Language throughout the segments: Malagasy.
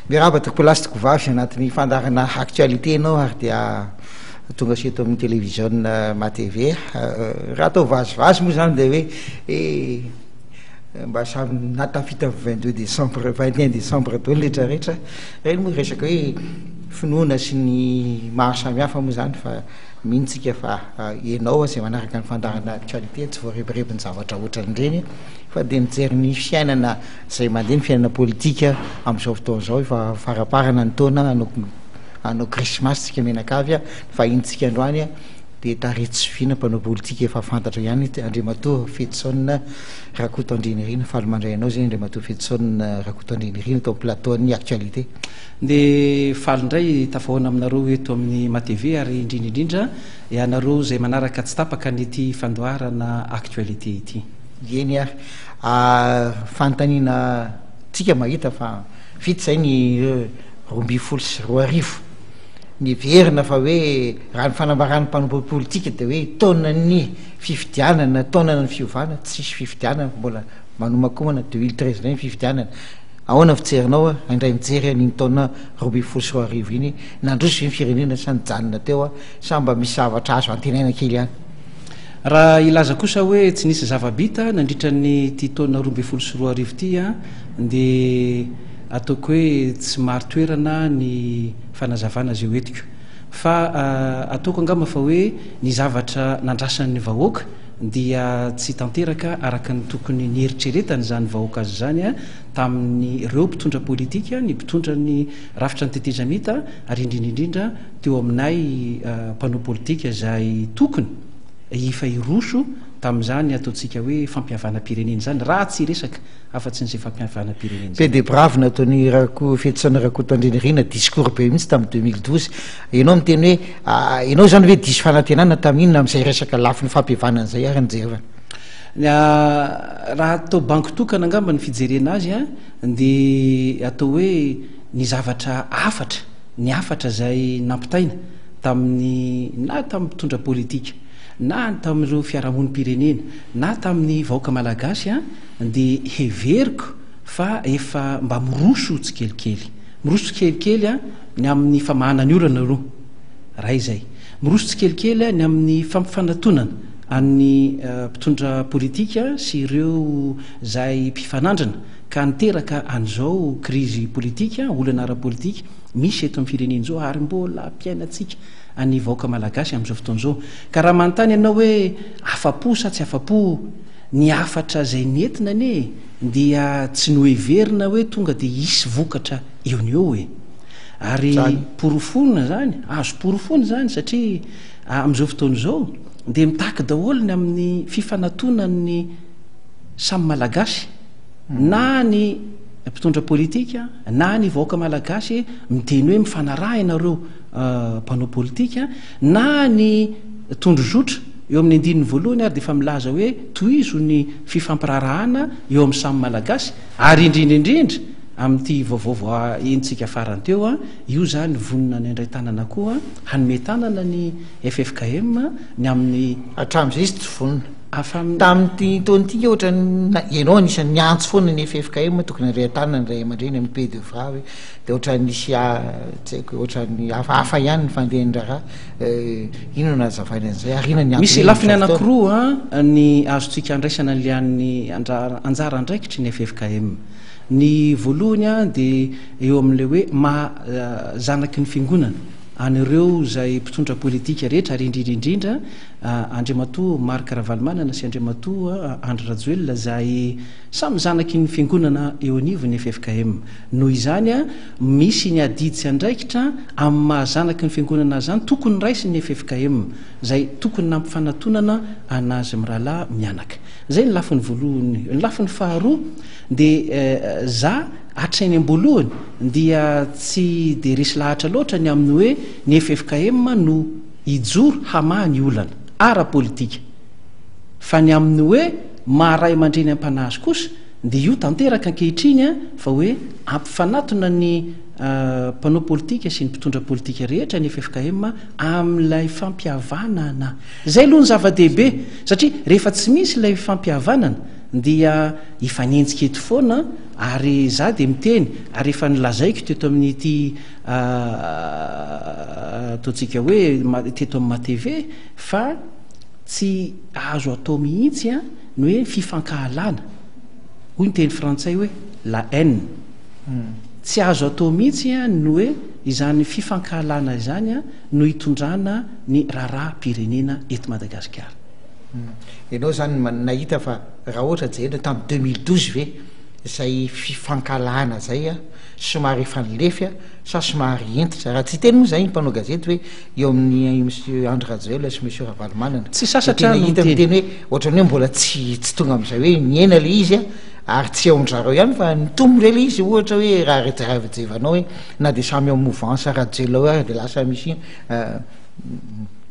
Miarahaba tompokolahy sy tompokovavy anatin'ny fandaharana actualité ianao ary dia tonga sy eto amin'ny télévision MATV. Raha atao vazivazy moa zany dia hoe eh, mba samy nahatafita 22 décembre, 21 décembre daholo ny rehetra rehetra. Ireny moa resaka hoe finoana sy ny maro samihafa moa zany fa mino tsika fa ianao izay manaraka ny fandaharana actualité tsy voarebirebin'ny zavatra ohatran'ireny fa dia mijery ny fiainana Izay mandeha ny fiainana politika amin'izao fotoana izao, efa faraparana ny taona, hanao hanao krismasy tsika mianakavy, ny vahinintsika androany dia tarehy tsy vina mpanao politika efa fantatra ihany Andriamatoa Fetison Rakoto Andrianirina, faly mandray anao izay Andriamatoa Fetison Rakoto Andrianirina eto amin'ny plateau an'ny actualité. Dia faly indray tafahoana aminareo eto amin'ny MATV ary indrindra indrindra ianareo izay manaraka tsy tapaka an'ity fandoharana actualité ity. Eny ary. Fanontaniana tsika mahita fa vita izay ny 2012. Niverina fa hoe raha ny fanambaran'ny mpanompo politika dia hoe taonan'ny fifidianana, taonan'ny fiovana, tsisy fifidianana fa mbola manomakomana 2013 indray ny fifidianana. Ahoana ny fijerinao indray mijery an'iny taona 2012 iny, nandroso ve ny firenena sa nijanona teo sa mba misy zavatra azo antenaina kely ihany? Raha hilaza kosa hoe tsy nisy zava-bita nandritra ny ity taona 2012 ity dia ataoko hoe tsy marin-toerana ny fanazavana izay ho entiko. Fa ataoko angamba fa hoe ny zavatra nandrasan'ny vahoaka dia tsy tanteraka araka ny tokony nieritreretany izany vahoaka azy izany tamin'ireo mpitondra politika, ny mpitondra ny rafitra ny tetezamita ary indrindra indrindra teo aminay mpanao politika izay tokony efa hiroso tamin'izany ataontsika hoe fampihavanam-pirenena izany, raha tsy hiresaka afa-tsy an'izay fampihavanam-pirenena izany. Paix des braves nataon'i Rako Fetison Rakotondrinirina, discours be mihitsy tamin'ny 2012. Ianao miteny hoe ianao izany ve diso fanantenana tamin'iny na amin'izay resaka lafiny fampihavanana izay ary ny jerevana? Raha atao banky tokana angamba ny fijerena azy dia atao hoe ny zavatra hafatra ny hafatra izay nampitaina tamin'ny na tamin'ny mpitondra politika na tamin'ireo fiarahamonim-pirenena na tamin'ny vahoaka malagasy dia heveriko fa efa mba miroso tsikelikely. Miroso tsikelikely ny amin'ny famahana ny olana aloha, iray izay. Miroso tsikelikely ny amin'ny fampifanatonana an'ny mpitondra politika sy ireo izay mpifanandrina ka niteraka an'izao krizy politika, olana ara-politika misy eto amin'ny firenena izao ary mbola ampiainantsika ny vahoaka malagasy amin'izao fotoana izao. Ka raha manontany ianao hoe afa-po sa tsy afa-po, ny hafatra izay nentina anie dia tsy noheverina hoe tonga dia hisy vokatra eo no eo e. Ary porofoina izany, azo porofoina izany satria amin'izao fotoana izao dia mitaky daholo ny amin'ny fifanatonan'ny samy malagasy na ny mpitondra politika na ny vahoaka malagasy miteny hoe mifanaraha ianareo mpanao politika na ny tondrozotra eo amin'ny andininy voalohany ary dia efa milaza hoe tohizo ny fifampiraharahana eo amin'ny samy malagasy ary indrindra indrindra amin'ity vaovao vao henontsika farany teo io izany vonona ny handray tanana koa hanome tanana ny ffkm ny amin'ny Hatramin'izay izy tsy vonona. Tamin'ity taona ity nge ohatran'ny ianao anisan'ny niantso foana ny ffkm tokony handray an-tanana ny ray aman-dreny amin'ny paix de vra hoe dia ohatran'ny nisy tsy haiko ohatran'ny hafahafa ihany ny fandehan'ny raharaha. Inona no hazavaina an'izay ary inona ny antony Misy lafiny anankiroa ny azontsika andraisana an'ilay an'ny anjara andraikitry ny ffkm. Ny voalohany dia eo amin'ilay hoe maha zanaky ny fiangonana an'ireo izay mpitondra politika rehetra ary indrindra indrindra Andriamatoa Marc Ravalomanana sy Andriamatoa Andry Rajoelina izay samy zanaky ny fiangonana eo anivon'ny ffkm. Noho izany, misy ny adidy sy andraikitra amin'ny maha zanaky ny fiangonana azy izany tokony raisin'ny ffkm izay tokony nampifanatonana an'azy mirahalahy mianaka. Izay ny lafiny voalohany. Ny lafiny faharoa dia za hatrany am-boalohany dia tsy dia resy lahatra loatra ny amin'ny hoe ny ffkm no hijoro hamaha ny olana ara-politika. Fa ny amin'ny hoe maha ray aman-dreny am-panahy azy kosa dia io tanteraka ankehitriny fa hoe ampifanatona ny mpanao politika sy ny mpitondra politika rehetra ny ffkm amin'ilay fampihavanana. Izay aloha ny zava-dehibe satria rehefa tsy misy ilay fampihavanana. dia hifanenjika eto foana ary za dia miteny ary efa nolazaiko teto amin'ity ataontsika hoe teto amin'ny MATV fa tsy azo atao mihitsy ny hoe fifankahalana, hoy ny teny frantsay hoe la haine. Tsy azo atao mihitsy ny hoe izany fifankahalana izany no hitondrana ny raharaham-pirenena eto Madagasikara. Ianao izany nahita fa raha ohatra jerena tamin'ny 2012 ve izay fifankahalana izay somary efa nilefy sa somary hentitra? Raha tsy hiteny moa izay ny mpanao gazety hoe eo amin'ny Monsieur Andry Rajoelina sy Monsieur Ravalomanana. Tsy sasatra aho no miteny. Miteny hoe ohatran'ny hoe mbola tsy tsy tonga amin'izay hoe nihena ilay izy ary tsy eo amin-dry zareo ihany fa nitombo indray ilay izy ohatra hoe raha rejerejevanao hoe na dia samy ao amin'ny mouvance Rajoelina ao ary dia lasa misy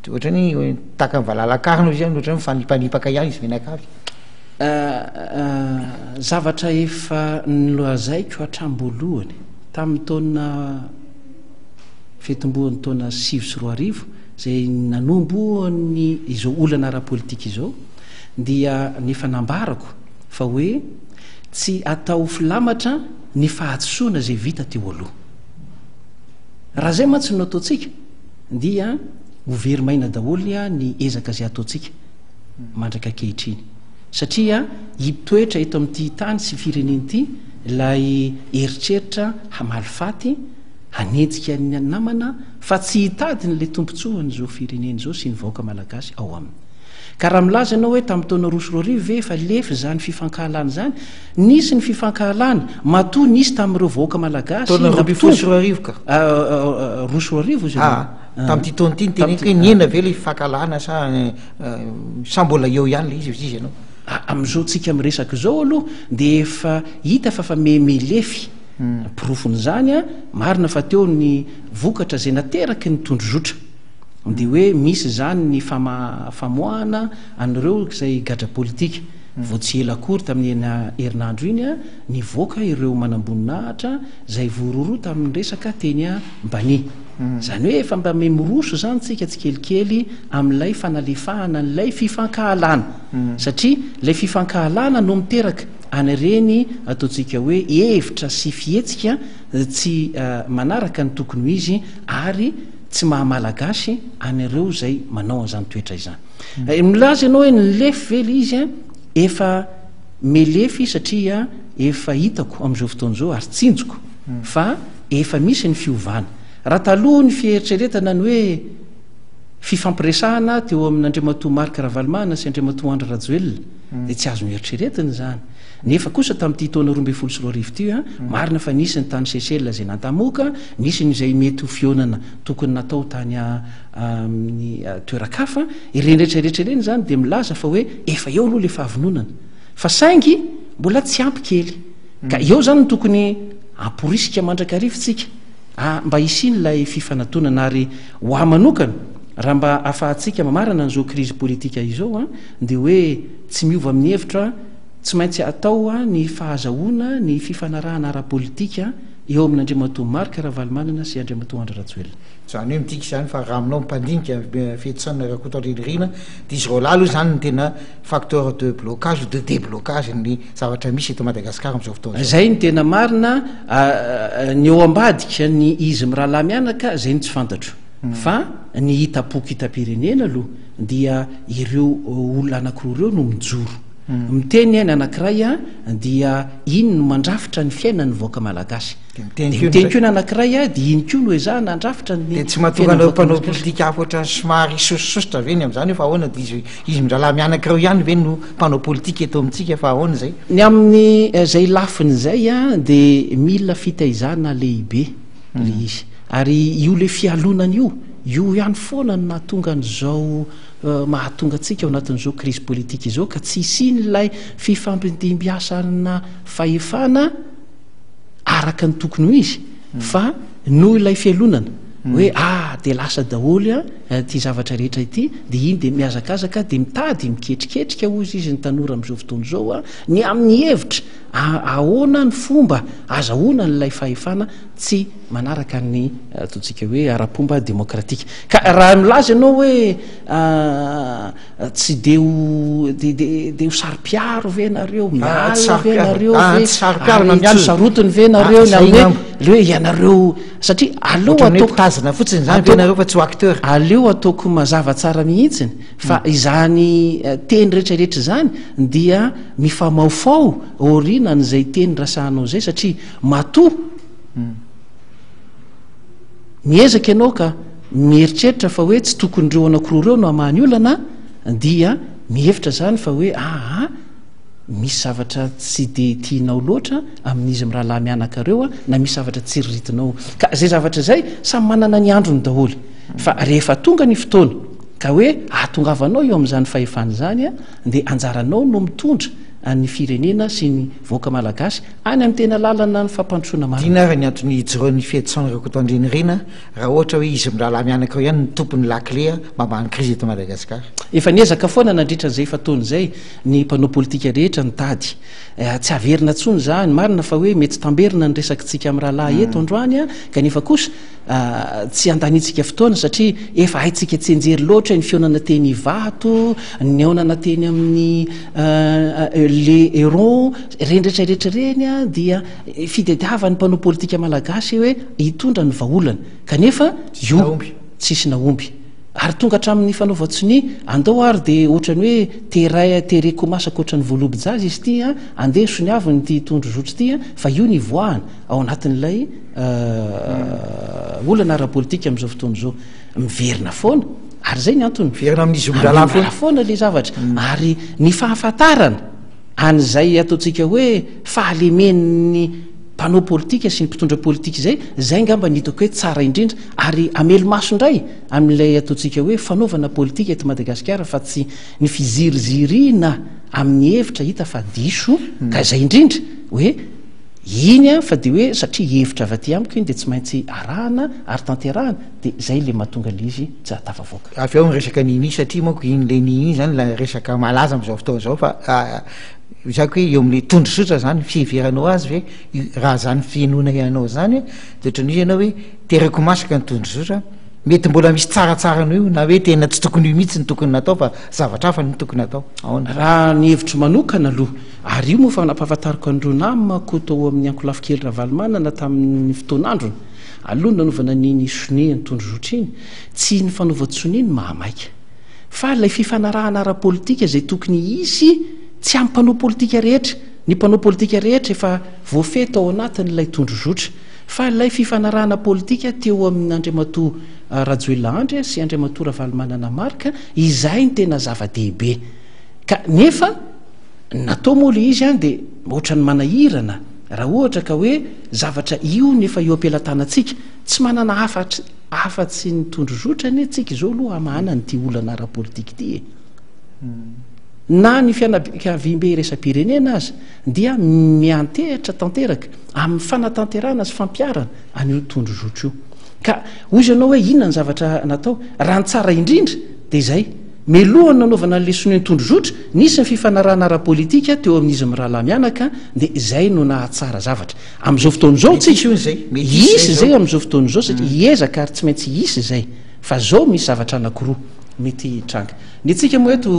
ohatran'ny hoe tahaka ny valala-karona izy ihany ohatran'ny hoe mifanipanipaka ihany izy mianakavy. Zavatra efa nolazaiko hatramin'ny tamin'ny taona fiatombohan'ny taona 2009 izay nanombohan'ny izao olana ara-politika izao dia ny efa nambarako fa hoe tsy atao filamatra ny fahadisoana izay vita teo aloha. Raha izay mantsy no ataontsika dia ho very maina daholo ny ezaka izay ataontsika mandraka ankehitriny satria hitoetra eto amin'ity tany sy firenena ity ilay eritreritra hamaly faty, hanenjika ny namana fa tsy hitady ny le tombontsoan'izao firenena izao sy ny vahoaka malagasy ao aminy. Ka raha milaza ianao hoe tamin'ny taona 2002 ve efa lefy izany fifankahalana izany, nisy ny fifankahalana, matoa nisy tamin'ireo vahoaka malagasy Taona 2012 ka. 2002 izy Ah, tamin'ity taona ity ny teneniko hoe nihena ve ilay fifankahalana sa sa mbola eo ihany ilay izy hoy izy ianao? Amin'izao tsika miresaka izao aloha dia efa hita fa fa milefy. Porofon'izany, marina fa teo ny vokatra izay nateraky ny tondrozotra. Dia hoe misy izany ny famoahana an'ireo izay gadra politika. Vao tsy ela akory tamin'ny herinandro iny, nivoaka ireo manamboninahitra izay voarohirohy tamin'ny resaka teny Ambania. Izany hoe efa mba miroso izany tsika tsikelikely amin'ilay fanalefahana an'ilay fifankahalana. Satria ilay fifankahalana no miteraka an'ireny ataontsika hoe hevitra sy fihetsika tsy manaraka ny tokony ho izy ary tsy maha malagasy an'ireo izay manao an'izany toetra izany. Milaza ianao hoe nilefy ve ilay izy? Efa melefy satria efa hitako amin'izao fotoana izao ary tsinjoko fa efa misy ny fiovana. Raha taloha ny fieritreretana ny hoe fifampiresahana teo amin'Andriamatoa Marc Ravalomanana sy Andriamatoa Andry Rajoelina dia tsy azo noeritreretina izany. Nefa kosa tamin'ity taona 2012 ity, marina fa nisy ny tany Seychelles izay nandamoaka, nisy ny izay mety ho fihaonana tokony natao tany amin'ny toeran-kafa, ireny rehetra rehetra ireny izany dia milaza fa hoe efa eo aloha ilay fahavononana fa saingy mbola tsy ampy kely. Ka eo izany no tokony hamporisika mandrakariva isika mba hisian'ilay fifanatonana ary ho ahy manokana raha mba ahafahantsika mamarana an'izao krizy politika izao dia hoe tsy miova amin'ny hevitro aho, tsy maintsy atao ny fahazahoana ny fifanarahana ara-politika eo amin'Andriamatoa Marc Ravalomanana sy Andriamatoa Andry Rajoelina. Izany hoe midika izany fa raha aminao mpandinika Fetison Rakotoandrianirina dia izy roalahy aloha izany no tena facteur de blocage ou de déblocage ny zavatra misy eto Madagasikara amin'izao fotoana izao. Izay no tena marina, ny eo ambadika ny izy mirahalahy mianaka izay no tsy fantatro fa ny hitam-poko hitam-pirenena aloha dia ireo olona anankiroa ireo no mijoro. Miteny ny anankiray dia iny no mandrafitra ny fiainan'ny vahoaka malagasy. Dia miteny koa ny anankiray dia iny koa no ezahana handrafitra ny Dia tsy mahatonga anareo mpanao politika hafa ohatran'ny somary sosososotra ve ny amin'izany hoe fa ahoana dia izy izy mirahalahy mianaka ireo ihany ve no mpanao politika eto amintsika fa ahoana izay? Ny amin'izay lafiny izay dia mila fitaizana lehibe ilay izy. Ary io ilay fialonana io, io ihany foana no nahatonga an'izao mahatonga antsika ao anatin'izao krizy politika izao ka tsy hisian'ilay fifampidimbiasana fahefana araka ny tokony ho izy fa noho ilay fialonana hoe ah! dia lasa daholo ity zavatra rehetra ity, dia iny dia mihazakazaka dia mitady miketriketrika hozy izy ny tanora amin'izao fotoana izao ny amin'ny hevitra ahoana ny fomba azahoana an'ilay fahefana tsy manaraka ny ataontsika hoe ara-pomba demokratika. Ka raha milaza ianao hoe tsy de ho de de de ho saro-piaro ve nareo, ah, mialona ve nareo ah, ve, tsy saro-piaro na ary tsy mialona. sarotiny ve nareo Ah, ny zay amin'ny hoe angamba. le hoe ianareo satria aleo Ohatran'ny hoe ataoko mpitazana fotsiny zany ve ataoko nareo fa tsy ho acteur. aleo ataoko mazava tsara mihitsiny fa izany eh, teny rehetrarehetra izany dia mifamaofao aorianan'izay teny rasahanao izay satria matoa Miezaka ianao ka mieritreritra fa hoe tsy tokony ireo anankiroa ireo no hamaha ny olana dia mihevitra izany fa hoe aa misy zavatra tsy dia tianao loatra amin'izy mirahalahy mianaka ireo na misy zavatra tsiriritinao. Ka izay zavatra izay samy manana ny androny daholo. Fa rehefa tonga ny fotoana ka hoe ahatongavanao eo amin'izany fahefana izany dia anjaranao no mitondra ny firenena sy ny vahoaka malagasy Any amin'ny tena lalana ny fampandrosoana marina. Inona ary ny antony hijoroan'ny Fetison Rakotoandrianirina raha ohatra hoe izy mirahalahy mianaka ao ihany no tompon'ny lakile mamaha ny krizy eto Madagasikara? Efa niezaka foana nandritra izay efa-taona izay ny mpanao politika rehetra nitady. Tsy averina intsony izany. Marina fa hoe mety tamberina ny resakitsika mirahalahy eto androany kanefa kosa Tsy andanintsika fotoana satria efa haintsika tsianjery loatra ny fihaonana teny Ivato, ny nihaonana teny amin'ny Le Héron, ireny rehetra rehetra ireny dia fitadiavan'ny mpanao politika malagasy hoe hitondra ny vahaolana kanefa io tsisy nahomby. Ary tonga hatramin'ny fanaovan-tsonia, andao ary dia ohatran'ny hoe teray tereko masaka ohatran'ny voalobo-jaza izy ity, andeha soniaviny ity tondrozotra ity fa io no ivoahana ao anatin'ilay Olana ara-politika amin'izao fotoana izao. Miverina foana. Ary izay ny antony. Miverina amin'ny zon-drahalahy foana. foana ilay zavatra. Mm. Ary ny fahafantarana an'izay ataontsika hoe fahalemen'ny mpanao politika sy ny mpitondra politika izay, izay angamba ny hitako hoe tsara indrindra ary hamelo-maso indray amin'ilay ataontsika hoe fanaovana politika eto Madagasikara fa tsy ny fiziriziriana amin'ny hevitra hita fa diso mm. ka izay indrindra hoe Iny an, fa dia hoe satria hevitra avy aty amiko iny dia tsy maintsy arahana ary tanterahana, dia izay ilay mahatonga ilay izy tsy ahatafavoaka. Avy eo ny resaka nini satria manko iny le nini iny zany ilay resaka malaza amin'izao fotoana izao fa zako hoe eo amin'le tondrozotra zany fiheveranao azy ve raha zany fihenoana ianao zany de ohatran'ny hoe ianao hoe terako masaka ny tondrozotra mety mbola misy tsaratsara noho io na hoe tena tsy tokony io mihitsy ny tokony natao fa zavatra hafa no tokony atao ahoana? Raha ny hevitro manokana aloha Ary io moa fa nampahafantariko an'ireo namako tao amin'ny ankolafy kely Ravalomanana tamin'ny fotoan'androny, aloha ny nanaovana an'iny sonia ny tondrozotra iny, tsy ny fanaovan-tsonia no mahamaika, fa ilay fifanarahana ara-politika izay tokony hisy tsy amin'ny mpanao politika rehetra, ny mpanao politika rehetra efa voafehy tao anatin'ilay tondrozotra, fa ilay fifanarahana politika teo amin'Andriamatoa Rajoelina Andry sy Andriamatoa Ravalomanana Marc, izay no tena zava-dehibe. Ka nefa. Natao moa ilay izy an dia ohatran'ny manahirana raha ohatra ka hoe zavatra io no efa eo am-pelatanantsika. Tsy manana hafatra afa-tsy ny tondrozotra anie tsika izao aloha hamahana an'ity olana ara-politika ity e. Na ny fianakaviambe iraisam-pirenena aza dia miantehitra tanteraka amin'ny fanatanterahana sy fampiharana an'io tondrozotra io. Ka hoy izy ianao hoe inona ny zavatra natao? Raha ny tsara indrindra dia izay. Melohan'ny nanaovana ny lesona iny tondrozotra, nisy ny fifanarahana ara-politika teo amin'izy mirahalahy mianaka dia izay no nahatsara zavatra. Amin'izao fotoana izao tsika, hisy izay amin'izao fotoana izao satria hiezaka ary tsy maintsy hisy izay. Fa izao misy zavatra anankiroa mety hitranga. Ny antsika moa eto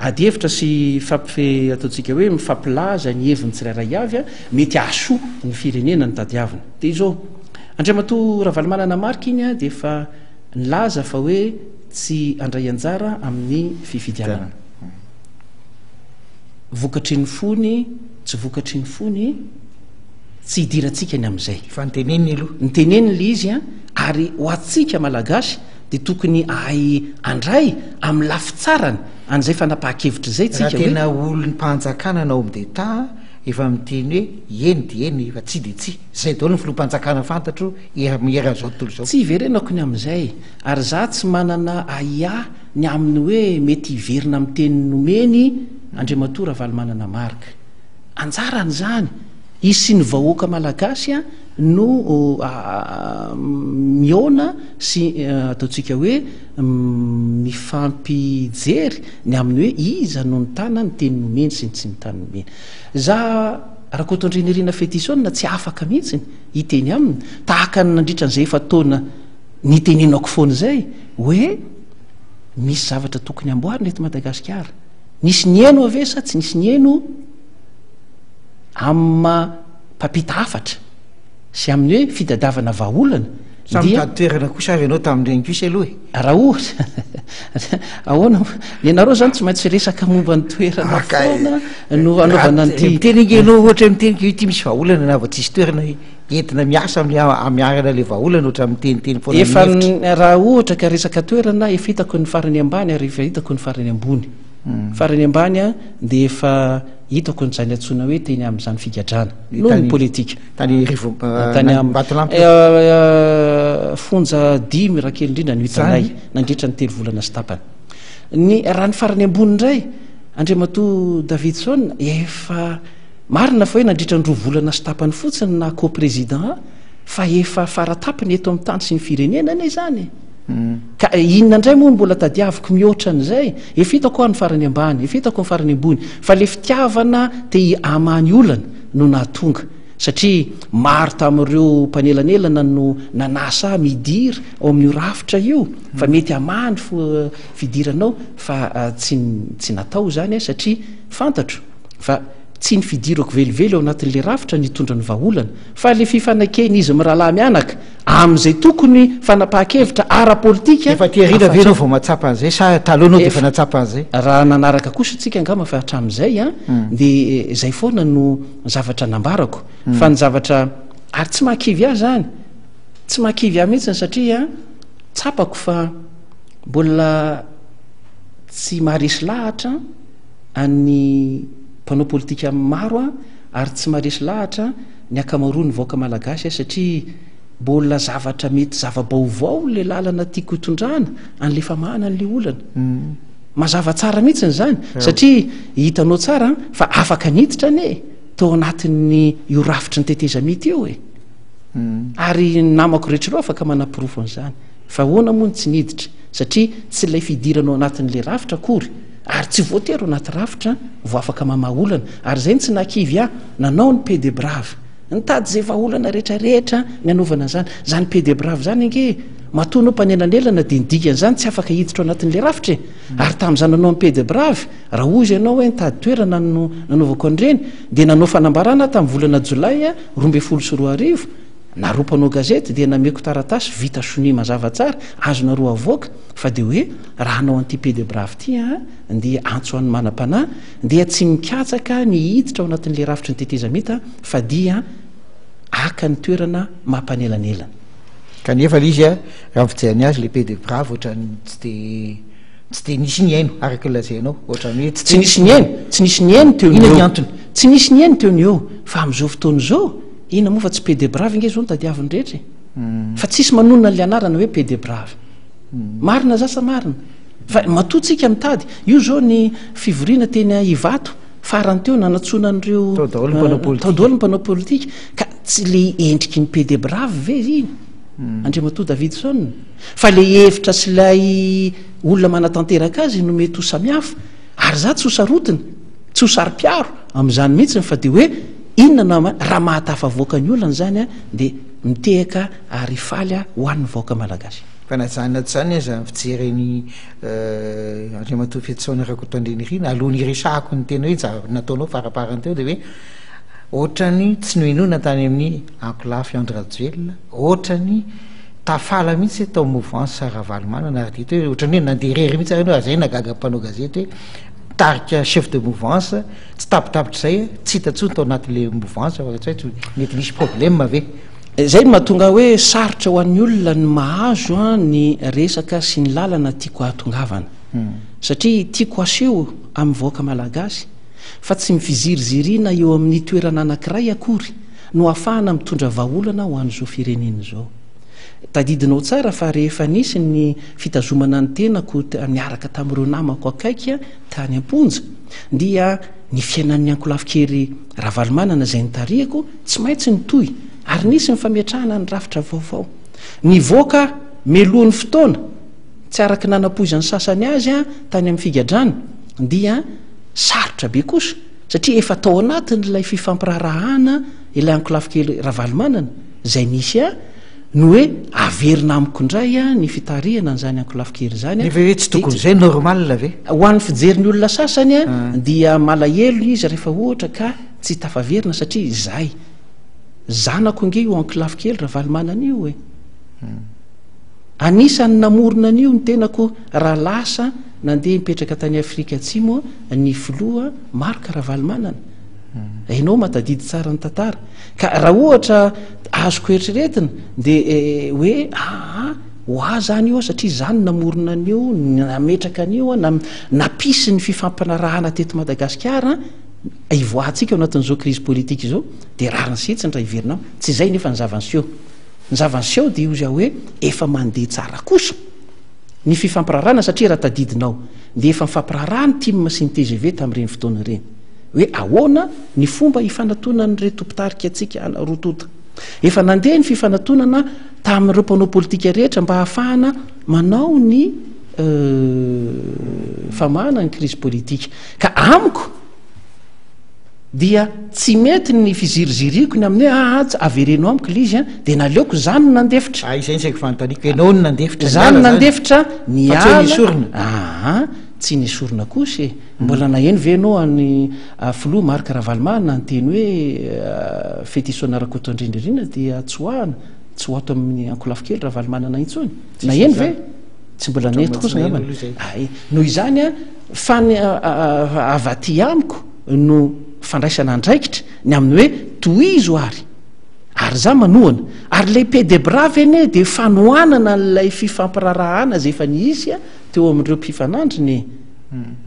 ady hevitra sy fampife ataontsika hoe mifampilaza ny heviny tsirairay avy mety hahasoa ny firenena no tadiavina. Dia izao, Andriamatoa Ravalomanana Marc iny dia efa nilaza fa hoe Tsy handray anjara amin'ny fifidianana. Vokatry ny fony, tsy vokatry ny fony, tsy hidirantsika ny amin'izay. Efa noteneniny aloha. Noteneniny ilay izy an, ary ho antsika Malagasy dia tokony hahay handray amin'ny lafy tsarany an'izay fanapahan-kevitra izay tsika hoe. Raha tena olom-panjakana na homme d'Etat efa miteny hoe eny dia eny, efa tsia dia tsia. Izay daholo ny filoham-panjakana fantatro eran'izao tontolo izao. Tsy hiverenako ny amin'izay. Ary za tsy manana ahiahy ny amin'ny hoe mety hiverina amin'ny teny nomeny Andriamatoa Ravalomanana Marc. Anjarany izany. Izy sy ny vahoaka malagasy no mihaona sy ataontsika hoe mifampijery ny amin'ny hoe iza no nitana ny teny nomeny sy ny tsy nitany nomeny. Za Rakotoandrianirina Fetison tsy afaka mihitsy hiteny aminy tahaka ny nandritra an'izay efa-taona nitenenako foana izay hoe misy zavatra tokony hamboarina eto Madagasikara. Nisy nihaino ave sa tsy nisy nihaino amin'ny maha mpampita hafatra sy amin'ny hoe fitadiavana vahaolana Samy dia mitady toerana kosa ary ianao tamin'ireny kosa aloha e. Raha ohatra, ahoana moa? Ny anareo izany tsy maintsy resaka momba ny toerana Ah, ka- foana no anaovana Raha an'ity. Miteny ange ianao ohatra hoe miteny ke ity misy vahaolana na vao tsisy toerana entina miasa amin'ny amiarana ilay vahaolana ohatra miteniteny foana Efa ny hevitra. n- raha ohatra ka resaka toerana efa hitako ny farany ambany ary efa hitako ny farany ambony. Farany ambany a dia efa hitako an'izany antsoina hoe teny amin'izany figadrana noho ny politika. Tany Rivo Tany am Ambatolampy. Fonja dimy raha kely indrindra no hitanay nandritra ny telo volana sy tapany. Ny raha ny farany ambony indray Andriamatoa Davidson efa marina fa hoe nandritra ny roa volana sy tapany fotsiny na co-président fa efa faratapiny eto amin'ny tany sy ny firenena anie izany e. Ka inona indray moa no mbola tadiaviko mihoatra an'izay? Efa hitako aho ny farany ambany, efa hitako ny farany ambony, fa le fitiavana te hamaha ny olana no nahatonga. Satria maro tamin'ireo mpanelanelana no nanasa ahy midir ao amin'io rafitra io, fa mety hamaha ny fidiranao, fa tsy tsy natao izany satria fantatro fa tsy ny fidirako velively ao anatin'ilay rafitra no hitondra ny vahaolana, fa ilay fifanaken'izy mirahalahy mianaka amin'izay tokony fanapahan-kevitra ara-politika. Efa aty aoriana ve ianao vao mahatsapa an'izay sa taloha ianao dia efa nahatsapa an'izay? Raha nanaraka kosa tsika angamba fa hatramin'izay an, dia izay foana no zavatra nambarako. Fa ny zavatra, ary tsy mahakivy ahy izany, tsy mahakivy ahy mihitsiny satria tsapako fa mbola tsy maharesy lahatra an'ny mpanao politika maro aho ary tsy maharesy lahatra ny ankamaroan'ny vahoaka malagasy aho satria mbola zavatra mety zava-baovao ilay lalana tiako hitondrana an'ilay famahana an'ilay olana. Mazava tsara mihitsiny izany satria hitanao tsara fa afaka niditra anie tao anatin'ny io rafitry ny tetezamita io e. Ary ny namako rehetra ireo afaka manaporofo an'izany. Fa ahoana moa no tsy niditra? Satria tsy ilay fidirana ao anatin'ilay rafitra akory ary tsy voatery ao anaty rafitra vao afaka mamaha olana. Ary izay no tsy nahakivy ahy nanao ny paix des braves. Nitady izay vahaolana rehetra rehetra ny hanaovana an'izany. Izany paix des braves izany ange matoa anao mpanelanelana dia ny dikan'izany tsy afaka hiditra ao anatin'ilay rafitra e. Ary tamin'izaho nanao ny paix des braves, raha hozy ianao hoe nitady toerana no nanaovako an'ireny, dia nanao fanambarana aho tamin'ny volana jolay 2012, nareo mpanao gazety dia nameko taratasy vita sonia mazava tsara, azonareo avoaka, fa dia hoe raha hanao an'ity paix des braves ity aho dia antso an'ny manam-panahy, dia tsy mikatsaka ny hiditra ao anatin'ilay rafitry ny tetezamita fa dia haka ny toerana maha mpanelanelana. Kanefa ilay izy raha ny fijeriny azy ilay paix de brave ohatran'ny tsy dia tsy dia nisy nihaino araka ny lazainao, ohatran'ny hoe tsy Tsy nisy nihaino, tsy nisy nihaino teo no Inona ny eo. antony? Tsy nisy nihaino teo no eo, fa amin'izao fotoana izao, inona moa fa tsy paix de brave ange izao no tadiavin'ny rehetra e. Fa tsisy manonona an'ilay anarana hoe paix de brave. Marina za sa marina? Fa matoa tsika mitady, io zao ny fivoriana teny Ivato farany teo nanatsoana an'ireo Tao daholo ny mpanao politika. Tao daholo ny mpanao politika. Ka tsy le endriky ny paix des braves ve iny? Andriamatoa Davidson. Fa le hevitra sy ilay olona manatanteraka azy no mety ho samihafa. Ary za tsy ho sarotiny, tsy ho saro-piaro amin'izany mihitsy fa dia hoe inona no raha mahatafavoaka ny olana izany dia mitehaka ary faly aho ho an'ny vahoaka malagasy. Fa na izany na tsy izany aza ny fijery an'i Andriamatoa Fetison Rakotoandrianirina, alohan'ny hiresahako ny tena hoe zavatra nataonao faraparany teo dia hoe ohatran'ny tsy nohenoina tany amin'ny ankolafy Andry Rajoelina, ohatran'ny tafala mihitsy tao mouvance Ravalomanana ary dia hita hoe ohatran'ny hoe nandeha irery mihitsy ary ianao, ary izay nahagaga mpanao gazety hoe mitarika chef de mouvance tsy tapitapitr'izay tsy hita intsony tao anatin'ilay mouvance fa tsy haiko mety nisy problème ve? Izay no mahatonga hoe sarotra ho an'ny olona ny mahazo ny resaka sy ny lalana tiako hahatongavana. Satria tiako haseho amin'ny vahoaka malagasy fa tsy ny fiziriziriana eo amin'ny toerana anankiray akory no ahafahana mitondra vahaolana ho an'izao firenena izao. Tadidinao tsara fa rehefa nisy ny fitazomana ny tenako niaraka tamin'ireo namako akaiky tany am-ponja dia ny fiainan'ny ankolafin-kery Ravalomanana izay nitarihako tsy maintsy nitohy ary nisy ny fametrahana ny rafitra vaovao. Nivoaka melohan'ny fotoana, tsy araka ny nanampoizan'ny sasany azy tany amin'ny figadrana, dia sarotra be kosa satria efa tao anatin'ilay fifampiraharahana ilay ankolafy kely Ravalomanana izay nisy ahy no hoe averina amiko indray ny fitarihana an'izany ankolafy kely izany. Nefa hoe tsy tokony izay normal ve? Ho an'ny fijerin'ny olona sasany dia malahelo izy rehefa ohatra ka tsy tafaverina satria izay zanako ange io ankolafy kely Ravalomanana io e. Anisan'ny namorona an'io ny tenako raha lasa nandeha nipetraka tany Afrika Atsimo ny filoha Marc Ravalomanana. Ianao mahatadidy tsara ny tantara. Ka raha ohatra azoko eritreretina dia hoe aa ho ahy zany io satria za no namorona an'io, nametraka an'io, nampisy ny fifampanarahana teto Madagasikara hivoahantsika ao anatin'izao crise politique izao dia rariny sy hitsiny raha hiverina amiko. Tsy izay nefa ny zava-niseho. Ny zava-niseho dia hozy aho hoe efa mandeha tsara kosa ny fifampiraharahana satria raha tadidinao dia efa nifampiraharaha ny tim sy ny tgv tamin'ireny fotoana ireny hoe ahoana ny fomba hifanatonan'ireto mpitarika antsika roa tonta. Efa nandeha ny fifanatonana tamin'ireo mpanao politika rehetra mba hahafahana manao ny famahana ny crise politique. Ka amiko dia tsy mety ny fiziriziriako ny amin'ny hoe aa tsy avereno amiko ilay izy an, dia naleoko za no nandefitra. Ah, izay ny saiko fanontaniako, ianao no nandefitra Za no nandefitra niala. Fa tsy hoe nesorina? Aa, tsy nesorina kosa e. Mbola naheno ve ianao an'i filoha Marc Ravalomanana niteny hoe Fetison Rakotoandrindririna dia tsoahana, tsy ho ato amin'ny ankolafy kely Ravalomanana intsony? Naheno ve? Tsy mbola nety kosa angambany. Ay, noho izany an, fa ny avy aty amiko no fandraisana andraikitra ny amin'ny hoe tohizo ary, ary za manohana. Ary ilay paix des braves anie dia fanohanana an'ilay fifampiraharahana izay efa nisy teo amin'ireo mpifanandrina e.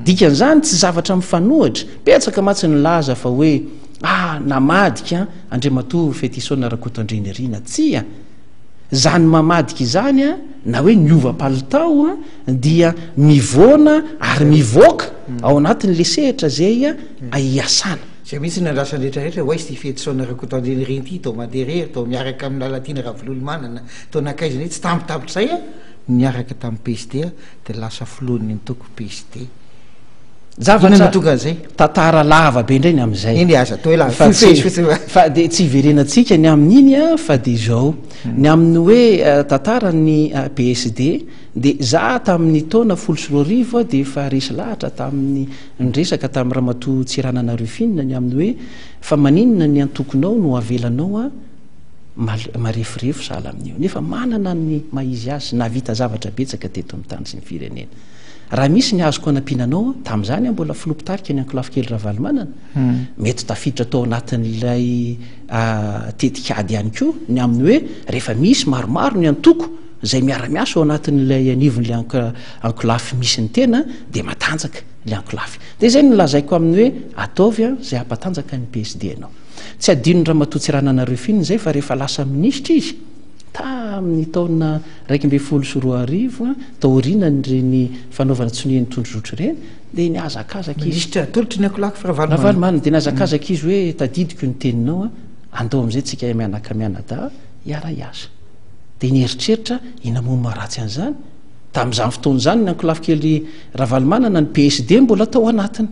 Dikan'izany tsy zavatra mifanohitra. Betsaka mantsy ny nilaza fa hoe ah namadika Andriamatoa Fetison Rakotoandrianirina. Tsia. Izany mamadika izany na hoe niova palitao dia mivoana ary mivoaka ao anatin'ilay sehatra izay iasana. Izay mihitsy no andrasan'ny rehetra rehetra, ho aiza ity Fetison Rakotoandrianirina ity, toa mandeha irery, toa miaraka amin'i Lalatiana Ravololomanana, toa nankaiza indray, tsy tambitambitr'izay aho niaraka tamin'ny PSD dia lasa filohan'ny antoko PSD. Zavatra Inona no tonga an'izay? Tantara lava be indray ny amin'izay. Eny aza atao hoe lava, Fa tsy, fotsiny. fa dia tsy hiverenantsika ny amin'iny an, fa dia izao. Ny amin'ny hoe eh, tantaran'ny eh, PSD dia za tamin'ny taona 2010 dia efa resy lahatra tamin'ny niresaka tamin'ny Ramatoa Tsiranana Ruffine ny amin'ny hoe fa maninona ny antokonao no avelanao an mal- mareforefo sahala amin'io nefa manana ny maha izy azy nahavita zavatra betsaka teto amin'ny tany sy ny firenena. Raha misy ny azoko anampiana anao, tamin'izany aho mbola filoha mpitarika ny ankolafy kely Ravalomanana, mety tafiditra tao anatin'ilay tetikady ihany koa ny amin'ny hoe rehefa misy maromaro ny antoko izay miara-miasa ao anatin'ilay anivon'ilay ankolafy misy ny tena dia matanjaka ilay ankolafy. Dia izay no lazaiko amin'ny hoe ataovy izay hampatanjaka ny PSD anao. Tsy adinon'i Ramatoa Tsiranana Ruffine izay fa rehefa lasa minisitra izy, Tamin'ny taona 2011, taorianan'ireny fanaovana tsonia ny tondrozotra ireny, dia nihazakazaka izy. Minisitra atolotry ny ankolafy Ravalomanana. Ravalomanana, dia nihazakazaka izy hoe tadidiko ny teninao, andao amin'izay tsika mianaka mianadahy hiara-hiasa. Dia nieritreritra inona moa no maharatsy an'izany? Tamin'izany fotoana izany ny ankolafy kely Ravalomanana, ny PSD mbola tao anatiny.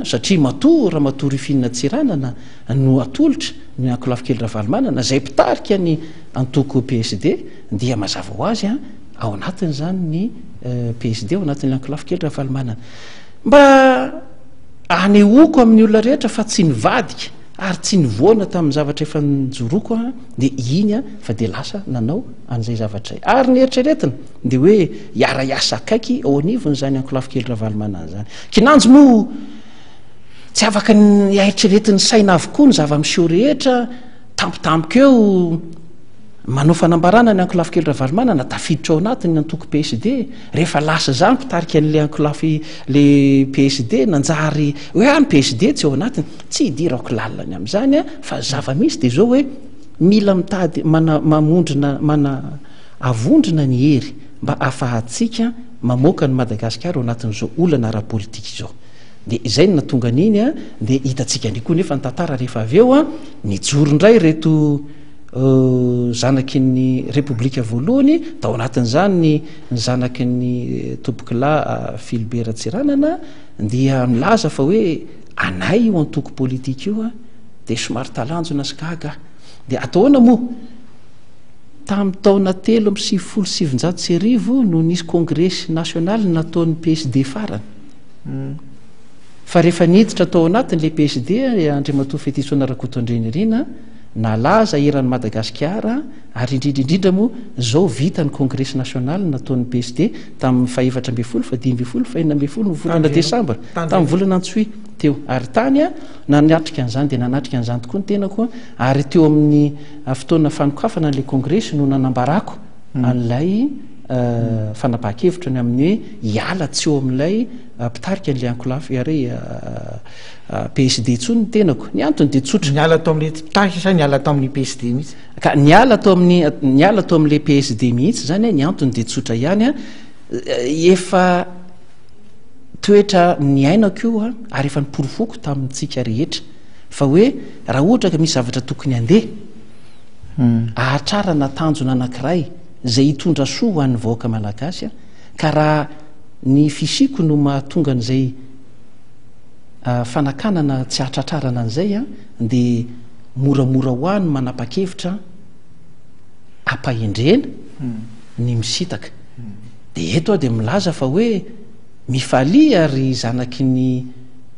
Satria matoa Ramatoa Ruffine Tsiranana no atolotra ny ankolafy kely Ravalomanana izay mpitarika ny antoko PSD dia mazava ho azy ao anatiny izany ny PSD ao anatin'ny ankolafy kely Ravalomanana. Mba anehoako amin'ny olona rehetra fa tsy nivadika ary tsy nivoana tamin'ny zavatra efa nijoroako aho dia iny aho fa dia lasa nanao an'izay zavatra izay. Ary ny eritreretina dia hoe hiara-hiasa akaiky ao anivon'izany ankolafy kely Ravalomanana izany. Kinanjo moa Tsy afaka ny eritreretin'ny saina avokoa ny zava-miseho rehetra, tampotampoka eo, manao fanambarana ny ankolafy kely Ravalomanana, tafiditra ao anatiny ny antoko PSD, rehefa lasa izany mpitarika an'ilay ankolafy le PSD, nanjary hoe ah ny PSD tsy ao anatiny, tsy hidirako lalina ny amin'izany ah, fa zava-misy dia izao hoe mila mitady mana mamondrona mana avondrona ny hery mba afahantsika mamoaka an'i Madagasikara ao anatin'izao olana ara-politika izao. Dia izay no nahatonga an'iny an, dia hitantsika indray koa nefa ny tantara rehefa avy eo an, nijoro indray ireto zanaky ny Repoblika voalohany, tao anatin'izany ny ny zanaky ny Tompokolahy Philibert Tsiranana dia milaza fa hoe anay io antoko politika io dia somary talanjona sy gaga aho. Dia atao ahoana moa? Tamin'ny taona 1993 no nisy kongresy nasionaly nataon'ny PSD farany. Fa rehefa niditra tao anatiny ilay PSD, Andriamatoa Fetison Rakotoandrianirina, nalaza eran'i Madagasikara ary indrindra indrindra moa izao vita ny kongresy nasionaly nataon'ny PSD tamin'ny fahefatra ambin'ny folo, fahadimy ambin'ny folo, fahenina ambin'ny folo ny volana desambra, tamin'ny volana Antsohihy teo. Ary tany nanatrika an'izany dia nanatrika an'izany tokoa ny tenako ary teo amin'ny fotoana fanokafana an'ilay kongresy no nanambarako an'ilay fanapahan-kevitra ny amin'ny hoe hiala tsy eo amin'ilay mpitarika an'ilay ankolafy ary PSD intsony ny tenako. Ny antony dia tsotra. Niala tao amin'ilay mpitarika sa niala tao amin'ny PSD mihitsy? Ka niala tao amin'ny niala tao amin'ilay PSD mihitsy izany, ny antony dia tsotra ihany, efa toetra niainako io ary efa noporofoiko tamintsika rehetra fa hoe raha ohatra ka misy zavatra tokony handeha ahatrarana tanjona anankiray izay hitondra soa ho an'ny vahoaka malagasy ka raha ny fisiako no mahatonga an'izay fanakanana tsy hahatratrarana an'izay dia moramora ho ahy ny manapa-kevitra ampahendrena ny misintaka. Dia eto aho dia milaza fa hoe mifalia ry zanaky ny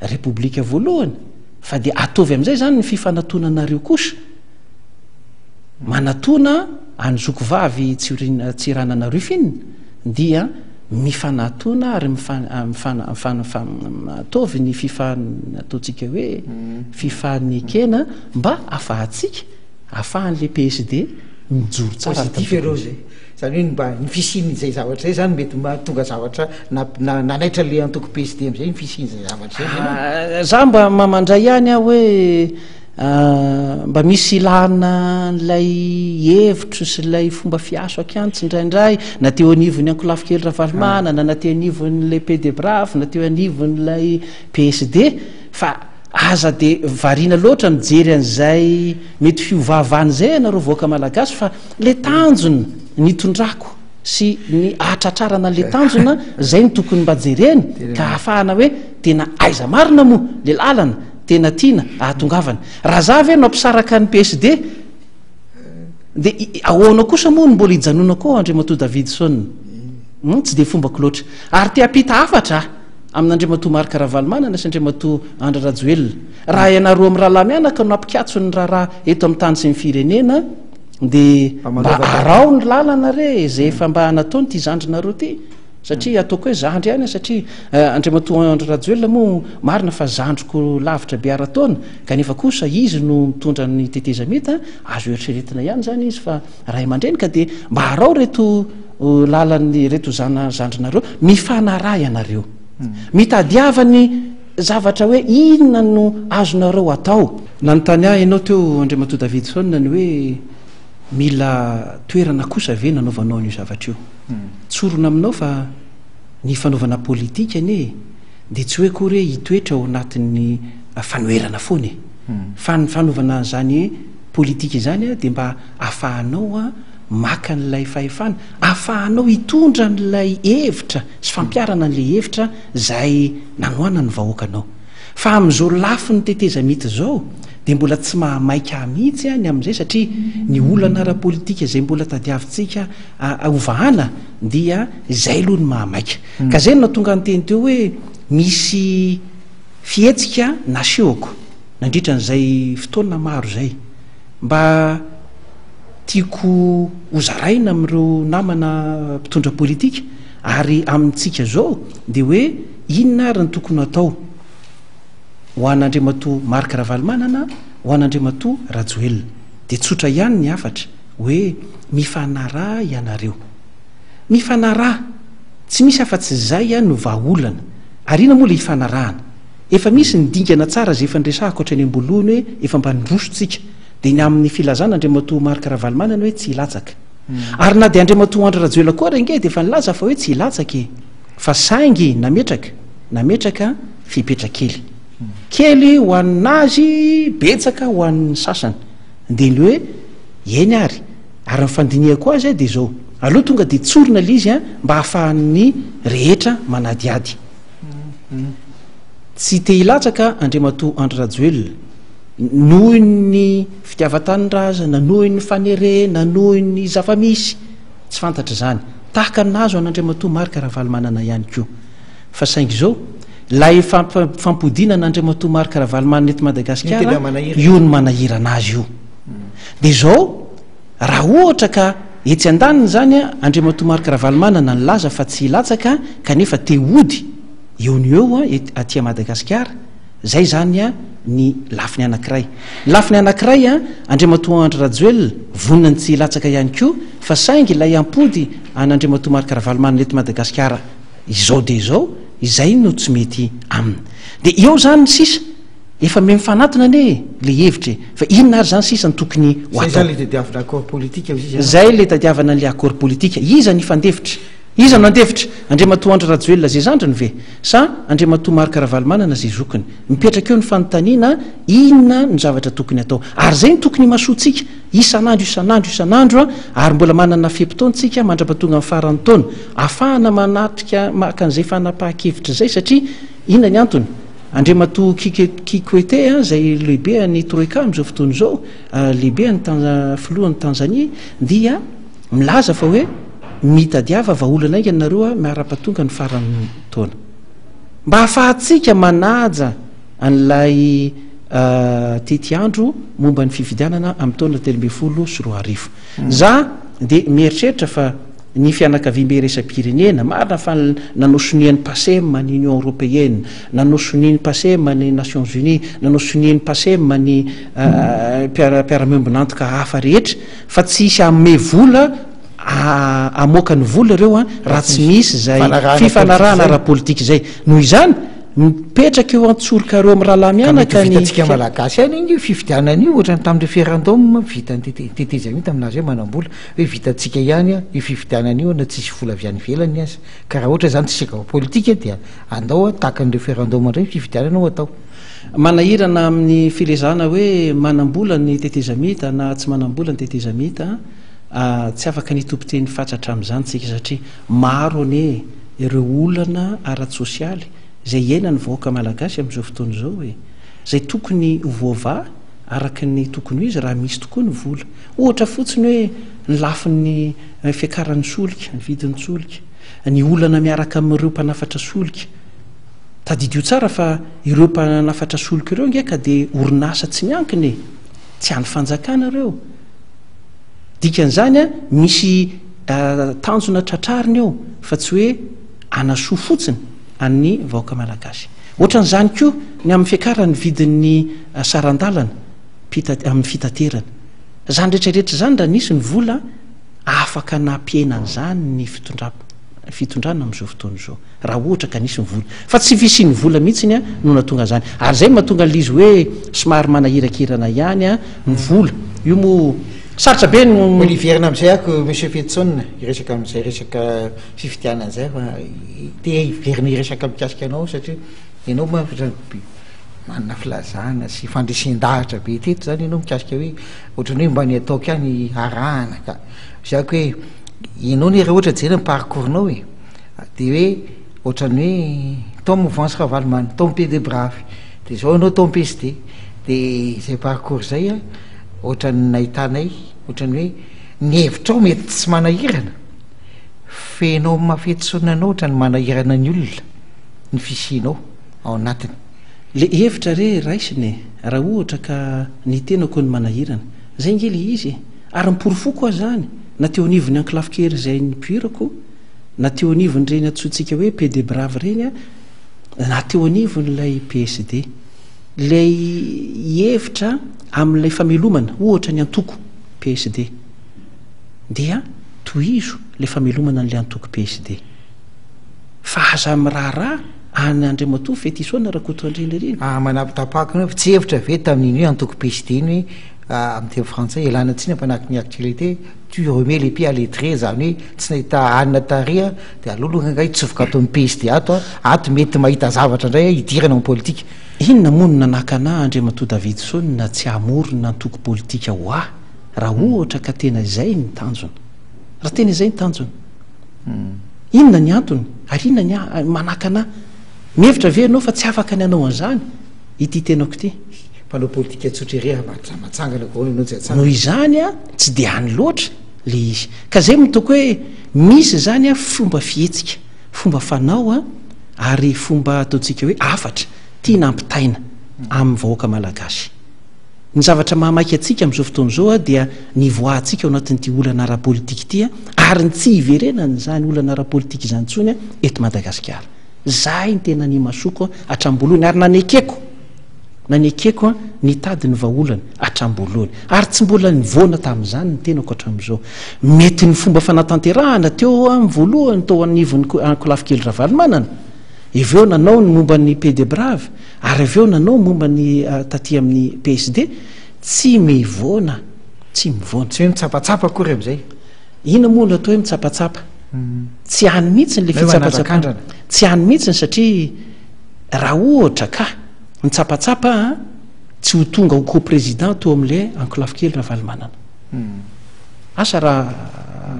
Repoblika voalohany fa dia ataovy amin'izay izany ny fifanatonanareo kosa. Manatona an'i zoky vavy Tsiranana Ruffine dia mifanatona ary ataovy ny ataontsika hoe fifanekena mba afahantsika, afahan'ilay PSD mijoro tsara. Positif ireo zay. Zany hoe mba ny fisian'izay zavatra izay zany mety mahatonga zavatra nanaitra le antoko PSD am'izay ny fisian'izay zavatra izay. Ah, za mba mamandray ihany aho hoe Mba misy ilana an'ilay hevitro sy ilay fomba fiasako ihany tsindraindray, na teo anivon'ny ankolafy kely Ravalomanana, na teo anivon'ilay PDBRAF, na teo anivon'ilay PSD, fa aza dia variana loatra mijery an'izay mety fiovaovana izay ianareo vahoaka malagasy fa ilay tanjona nitondrako sy ny ahatratrarana an'ilay tanjona izay no tokony mba jerena ka ahafahana hoe tena aiza marina moa ilay lalana Tena tiana ahatongavana. Raha za ve no hampisaraka ny PSD de ahoana kosa moa no mbola hijanonako ao Andriamatoa Davidson? Hum, tsy dia fombako loatra. Ary te hampita hafatra aho amin'Andriamatoa Marc Ravalomanana sy Andriamatoa Andry Rajoelina. Raha ianareo amin'ny rahalahy mianaka no hampikatso ny raharaha eto amin'ny tany sy ny firenena dia mba araho ny lalana re izay efa mba nataon'ity zandrinareo ity. Satria ataoko hoe zandry ihany aho satria Andriamatoa Andry Rajoelina moa marina fa zandriko lavitra be ara-taona kanefa kosa izy no mitondra ny tetezamita, azo eritreretina ihany izany izy fa ray aman-dreny ka dia mba araho ireto lalan'ny ireto zana zandrinareo, mifanaraha ianareo. Mitadiava ny zavatra hoe inona no azonareo atao. Nanontany ahy ianao teo Andriamatoa Davidson ny hoe mila toerana kosa ve nanaovanao an'io zavatra io. Tsorina aminao fa ny fanaovana politika anie dia tsy hoe akory hoe hitoetra ao anatin'ny fanoherana foana e. Fa ny fanaovana an'izany politika izany dia mba ahafahanao maka an'ilay fahefana, ahafahanao hitondra an'ilay hevitra sy fampiharana an'ilay hevitra izay nanohanan'ny vahoakanao. Fa amin'izao lafiny tetezamita izao dia mbola tsy mahamaika ahy mihitsy ny amin'izay satria ny olana ara-politika izay mbola tadiavintsika hovahana dia izay aloha no mahamaika. Ka izay no nahatonga ny teny teo hoe misy fihetsika nasehoko nandritra an'izay fotoana maro izay mba tiako hozaraina amin'ireo namana mpitondra politika ary amintsika izao dia hoe inona ary ny tokony hatao ho an'Andriamatoa Marc Ravalomanana, ho an'Andriamatoa Rajoelina. Dia tsotra ihany ny hafatra hoe mifanaraha ianareo. Mifanaraha! Tsy misy afa-tsy izay no vahaolana. Ary inona moa ilay hifanarahana? Efa misy ny dingana tsara izay efa niresahako hatrany am-boalohany hoe efa mba niroso tsika. Dia ny amin'ny filazana Andriamatoa Marc Ravalomanana hoe tsy hilatsaka. Ary na dia Andriamatoa Andry Rajoelina koa ary ange dia efa nilaza fa hoe tsy hilatsaka e! Fa saingy nametraka, nametraka fepetra kely. Kely ho an'azy, betsaka ho an'ny sasany. Dia ny hoe. Eny ary, ary ny fandinihako azy dia izao, aleo tonga dia tsorina ilay izy mba hahafahan'ny rehetra manadihady. Tsy te hilatsaka Andriamatoa Andry Rajoelina noho ny fitiavan-tanindrazana, noho ny fanerena, noho ny zava-misy, tsy fantatra izany. Tahaka ny nahazo an'Andriamatoa Marc Ravalomanana ihany koa. Fa saingy izao, ilay fampodiana an'Andriamatoa Marc Ravalomanana eto Madagasikara, io no manahirana azy io. Dia izao, raha ohatra ka etsy andaniny izany Andriamatoa Marc Ravalomanana nilaza fa tsy hilatsaka kanefa te hody eo no eo aty Madagasikara, izay izany ny lafiny anankiray. Ny lafiny anankiray, Andriamatoa Andry Rajoelina vonona ny tsy hilatsaka ihany koa fa saingy ilay hampody an'Andriamatoa Marc Ravalomanana eto Madagasikara izao dia izao, izay no tsy mety aminy. Dia eo izany ny sisa. Efa miha mifanatona anie e, le hevitra e. Fa inona ary zany sisa no tokony ho atao? Zay zany le tadiavina accord politique hozy izy an? Zay le tadiavana an'le accord politique. Iza ny hifandefitra? Iza no handefitra? Andriamatoa Andry Rajoelina ze zandriny ve? Sa Andriamatoa Marc Ravalomanana ze zokiny? Mipetraka eo ny fanontaniana, inona no zavatra tokony atao? Ary zay no tokony himasoantsika isan'andro isan'andro isan'andro an, ary mbola manana fe-potoana tsika mandrapatonga ny faran'ny taona, afahana manatrika maka an'izay fanapahan-kevitra izay satria inona ny antony? Andriamatoa Kikwete izay lehibe an'ny Troika amin'izao fotoana izao, lehibe an'ny filohan'i Tanzania dia milaza fa hoe mitadiava vahaolana haingana nareo miara-patonga ny faran'ny taona. Mba hahafahantsika manaja an'ilay tetiandro momba ny fifidianana amin'ny taona 2013. Za dia mieritreritra fa ny fianakaviambe iraisam-pirenena, marina fa nanao sonia ny Pacem ny Union Européenne, nanao sonia ny Pacem ny Nations Unies, nanao sonia ny Pacem ny mpiara-miombon'antoka hafa rehetra, fa tsy hisy hanome vola hamoaka ny vola ireo raha tsy misy izay fifanarahana ara-politika izay. Noho izany, mipetraka eo an-tsorokareo amin'ny rahalahy mianaka ny. Ka mety ho vitantsika malagasy ihany anie io fifidianana io, ohatran'ny tamin'ny référendum, vitan'ny tetezamita milaza hoe manam-bola, hoe vitantsika ihany io fifidianana io na tsisy vola avy any ivelany aza. Ka raha ohatra izany tsisy accord politique dia andao tahaka ny référendum indray ny fifidianana ho atao. Manahirana amin'ny filezana hoe manam-bola ny tetezamita na tsy manam-bola ny tetezamita, tsy afaka ny hitompo teny fatratra amin'izany tsika satria maro anie ireo olana ara-tsosialy izay iainan'ny vahoaka malagasy amin'izao fotoana izao e! Izay tokony ho voavaha araka ny tokony ho izy raha misy tokoa ny vola. Ohatra fotsiny hoe ny lafiny fiakaran'ny solika, ny vidin-tsolika, ny olana miaraka amin'ireo mpanafatra solika. Tadidio tsara fa ireo mpanafatra solika ireo ange ka dia orinasa tsy miankina e! Tsy an'ny fanjakana ireo. Dikan'izany misy tanjona tratrarina eo fa tsy hoe hanasoa fotsiny an'ny vahoaka malagasy. Ohatran'izany koa ny amin'ny fiakaran'ny vidin'ny saran-dalana amin'ny fitaterana. Izany rehetra rehetra izany raha nisy ny vola afaka nampihena an'izany ny fitondrana amin'izao fotoana izao. Raha ohatra ka nisy ny vola. Fa tsy fisian'ny vola mihitsy no nahatonga an'izany. Ary izay no mahatonga an'ilay izy hoe somary manahirakirana ihany ny vola. Io moa sarotra be no. Mbola hiverina amin'izay aho Monsieur Fetison, hiresaka amin'izay resaka fifidianana izay fa te hiverina hiresaka mikasika anao satria ianao manko ohatran'ny manana filazana sy fandresen-dahatra be teto izany ianao mikasika hoe ohatran'ny hoe mba ny ataoko ihany arahana ka. Zako hoe ianao anie raha ohatra jerena ny parcours-nao e. Dia hoe ohatran'ny hoe tao mouvance Ravalomanana, tao PD Brave, dia izao ianao tao PSD, dia izay parcours izay an, ohatran'ny nahitanay, ohatran'ny hoe ny hevitrao mety tsy manahirana, fa ianao mafetison anao ohatran'ny manahirana ny olona ny fisianao ao anatiny. Le hevitra re raisina e, raha ohatra ka ny tenako no manahirana, zay nge le izy e, ary ny porofoko aza zany na teo anivon'ny ankolafin-kery izay nipoirako, na teo anivon'ireny antsointsika hoe PD Brave ireny na teo anivon'ilay PSD. Ilay hevitra amin'ilay famelomana, ohatra ny antoko PSD, dia tohizo ilay famelomana an'ilay antoko PSD. Fa aza miraharaha an' Andriamatoa Fetison Rakotoandrianirina. Ah, manapitapaka eo, tsy hevitra ve tamin'iny hoe antoko PSD iny hoe amin'ny teny frantsay, ialana tsiny ampanahaka ny actualité, Tu remets les pieds à l'étrier izany hoe tsy nahita hanina tary aho dia aleo aloha angaha hitsofoka ato amin'ny PSD ato aho, ato mety mahita zavatra indray aho hidirana ao amin'ny politika. Inona moa no nanakana ahy Andriamatoa Davidson tsy hamorona antoko politika ho ahy? Raha ohatra ka tena izay ny tanjona. Raha tena izay ny tanjona. Inona ny antony ary inona ny manakana ahy? Mihevitra ve ianao fa tsy afaka ny hanao an'izany ity tenako ity? Mpanao politika tsotra ery aho, matsangana koa ianao tsy hatsangana. Noho izany tsy dia any loatra ilay izy. Ka izay no ataoko hoe misy izany fomba fihetsika, fomba fanao ary fomba ataontsika hoe hafatra tiana hampitaina amin'ny vahoaka malagasy. Ny zavatra mahamaika antsika amin'izao fotoana izao dia ny hivoahantsika ao anatin'ity olana ara-politika ity ary ny tsy hiverenan'izany olana ara-politika izany intsony eto Madagasikara. Izay no tena nimasoako hatramin'ny voalohany ary nanekeko, nanekeko nitady ny vahaolana hatramin'ny voalohany ary tsy mbola nivoana tamin'izany ny tenako hatramin'izao. Mety ny fomba fanatanterahana teo amin'ny voalohany tao anivon'ny ankolafy kely Ravalomanana, avy eo nanao ny momba ny Paix des Braves, Ary avy eo nanao momba ny taty amin'ny PSD, tsy mivoana, tsy mivoana. Tsy hoe mitsapatsapa akory amin'izay. Inona moa no atao hoe mitsapatsapa? Tsy any mihitsy ilay fitsapatsapana. Tsy any mihitsy satria raha ohatra ka mitsapatsapa tsy ho tonga ho co-président teo amin'ilay ankolafy kely Ravalomanana. Asa raha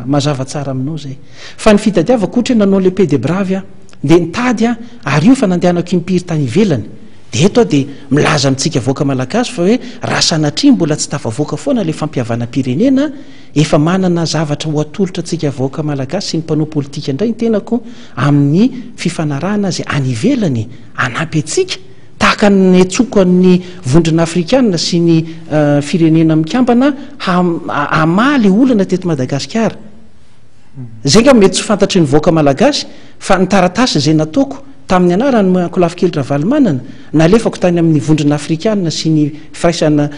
mazava tsara aminao izay. Fa ny fitadiavako ohatra hoe nanao ilay paix des braves aho. Dia nitady aho, ary io fa nandehanako impiry tany ivelany. Dia eto aho dia milaza amintsika vahoaka malagasy fa hoe raha sanatria mbola tsy tafavoaka foana ilay fampihavanam-pirenena, efa manana zavatra ho atolotra antsika vahoaka malagasy sy ny mpanao politika indray ny tenako amin'ny fifanarahana izay any ivelany hanampy antsika, tahaka ny niantsoako an'ny Vondrona Afrikana sy ny Firenena Mikambana hamaha ilay olana teto Madagasikara. Izay angamba mety tsy fantatry ny vahoaka malagasy fa ny taratasy izay nataoko tamin'ny anaran'ny Ankolafy Kely Ravalomanana nalefako tany amin'ny Vondrona Afrikana sy ny Firaisana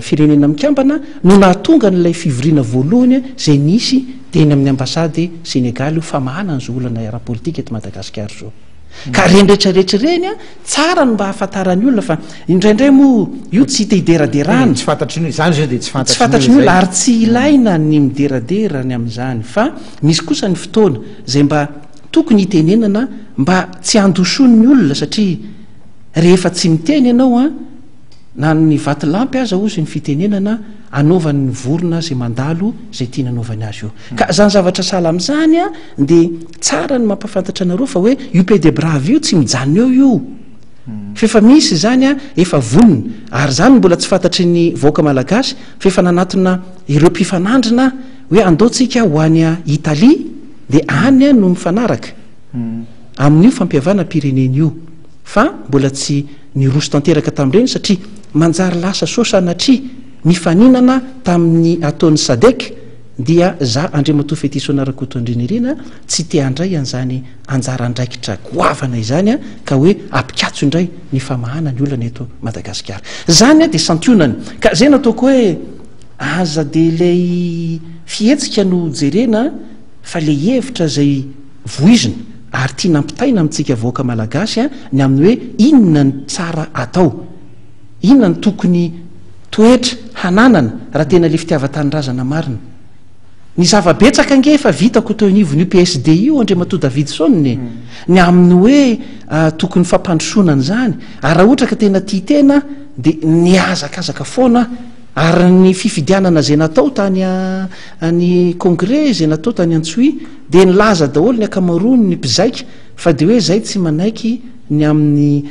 Firenena Mikambana no nahatonga an'ilay fivoriana voalohany izay nisy teny amin'ny ambasady Senegaly ho famahana an'izao olana ara-politika eto Madagasikara izao. Ka ireny rehetra rehetra ireny Tsara ny mba ahafantaran'ny olona fa indraindray moa io tsy te hideraderana. Tsy fantatry ny izany izao dia tsy fantatry ny olona. Tsy fantatry ny olona ary tsy ilaina ny mideradera ny amin'izany fa misy kosa ny fotoana izay mba tokony hitenenana mba tsy handosoan'ny olona satria rehefa tsy miteny ianao an, na ny vatolampy aza hozy ny fitenenana anaovan'ny vorona izay mandalo izay tiany anaovany azy io. Ka izany zavatra sahala amin'izany an, Dia tsara ny mampahafantatra anareo fa hoe io paix des braves io tsy mijanona eo io. Fa efa misy izany an, efa vonona. Ary izany mbola tsy fantatry ny vahoaka malagasy fa efa nanatona ireo mpifanandrina hoe andao tsika ho any Italie dia any no mifanaraka amin'io fampihavanam-pirenena io. Fa mbola tsy niroso tanteraka tamin'ireny satria manjary lasa sao sanatria mifaninana tamin'ny ataon'ny Sadec dia za Andriamatoa Fetison Rakotoandrinirina tsy te handray an'izany anjara andraikitra goavana izany ka hoe ampikatso indray ny famahana ny olana eto Madagasikara. Izany dia santionany. Ka izay no ataoko hoe aza dia ilay fihetsika no jerena fa ilay hevitra izay voizina ary tiana ampitaina amintsika vahoaka malagasy ny amin'ny hoe inona ny tsara atao. Inona no tokony toetra hananana raha tena le fitiavan-tanindrazana marina? Ny zava-betsaka ange efa vitako teo anivon'io PSD io Andriamatoa Davidson e! Ny amin'ny hoe tokony fampandrosoana an'izany, ary raha ohatra ka tena tia tena dia nihazakazaka foana aho, ary ny fifidianana izay natao tany ny congrès izay natao tany Antsohihy dia nilaza daholo ny ankamaroan'ny mpizaika Fa dia hoe zay tsy manaiky ny amin'ny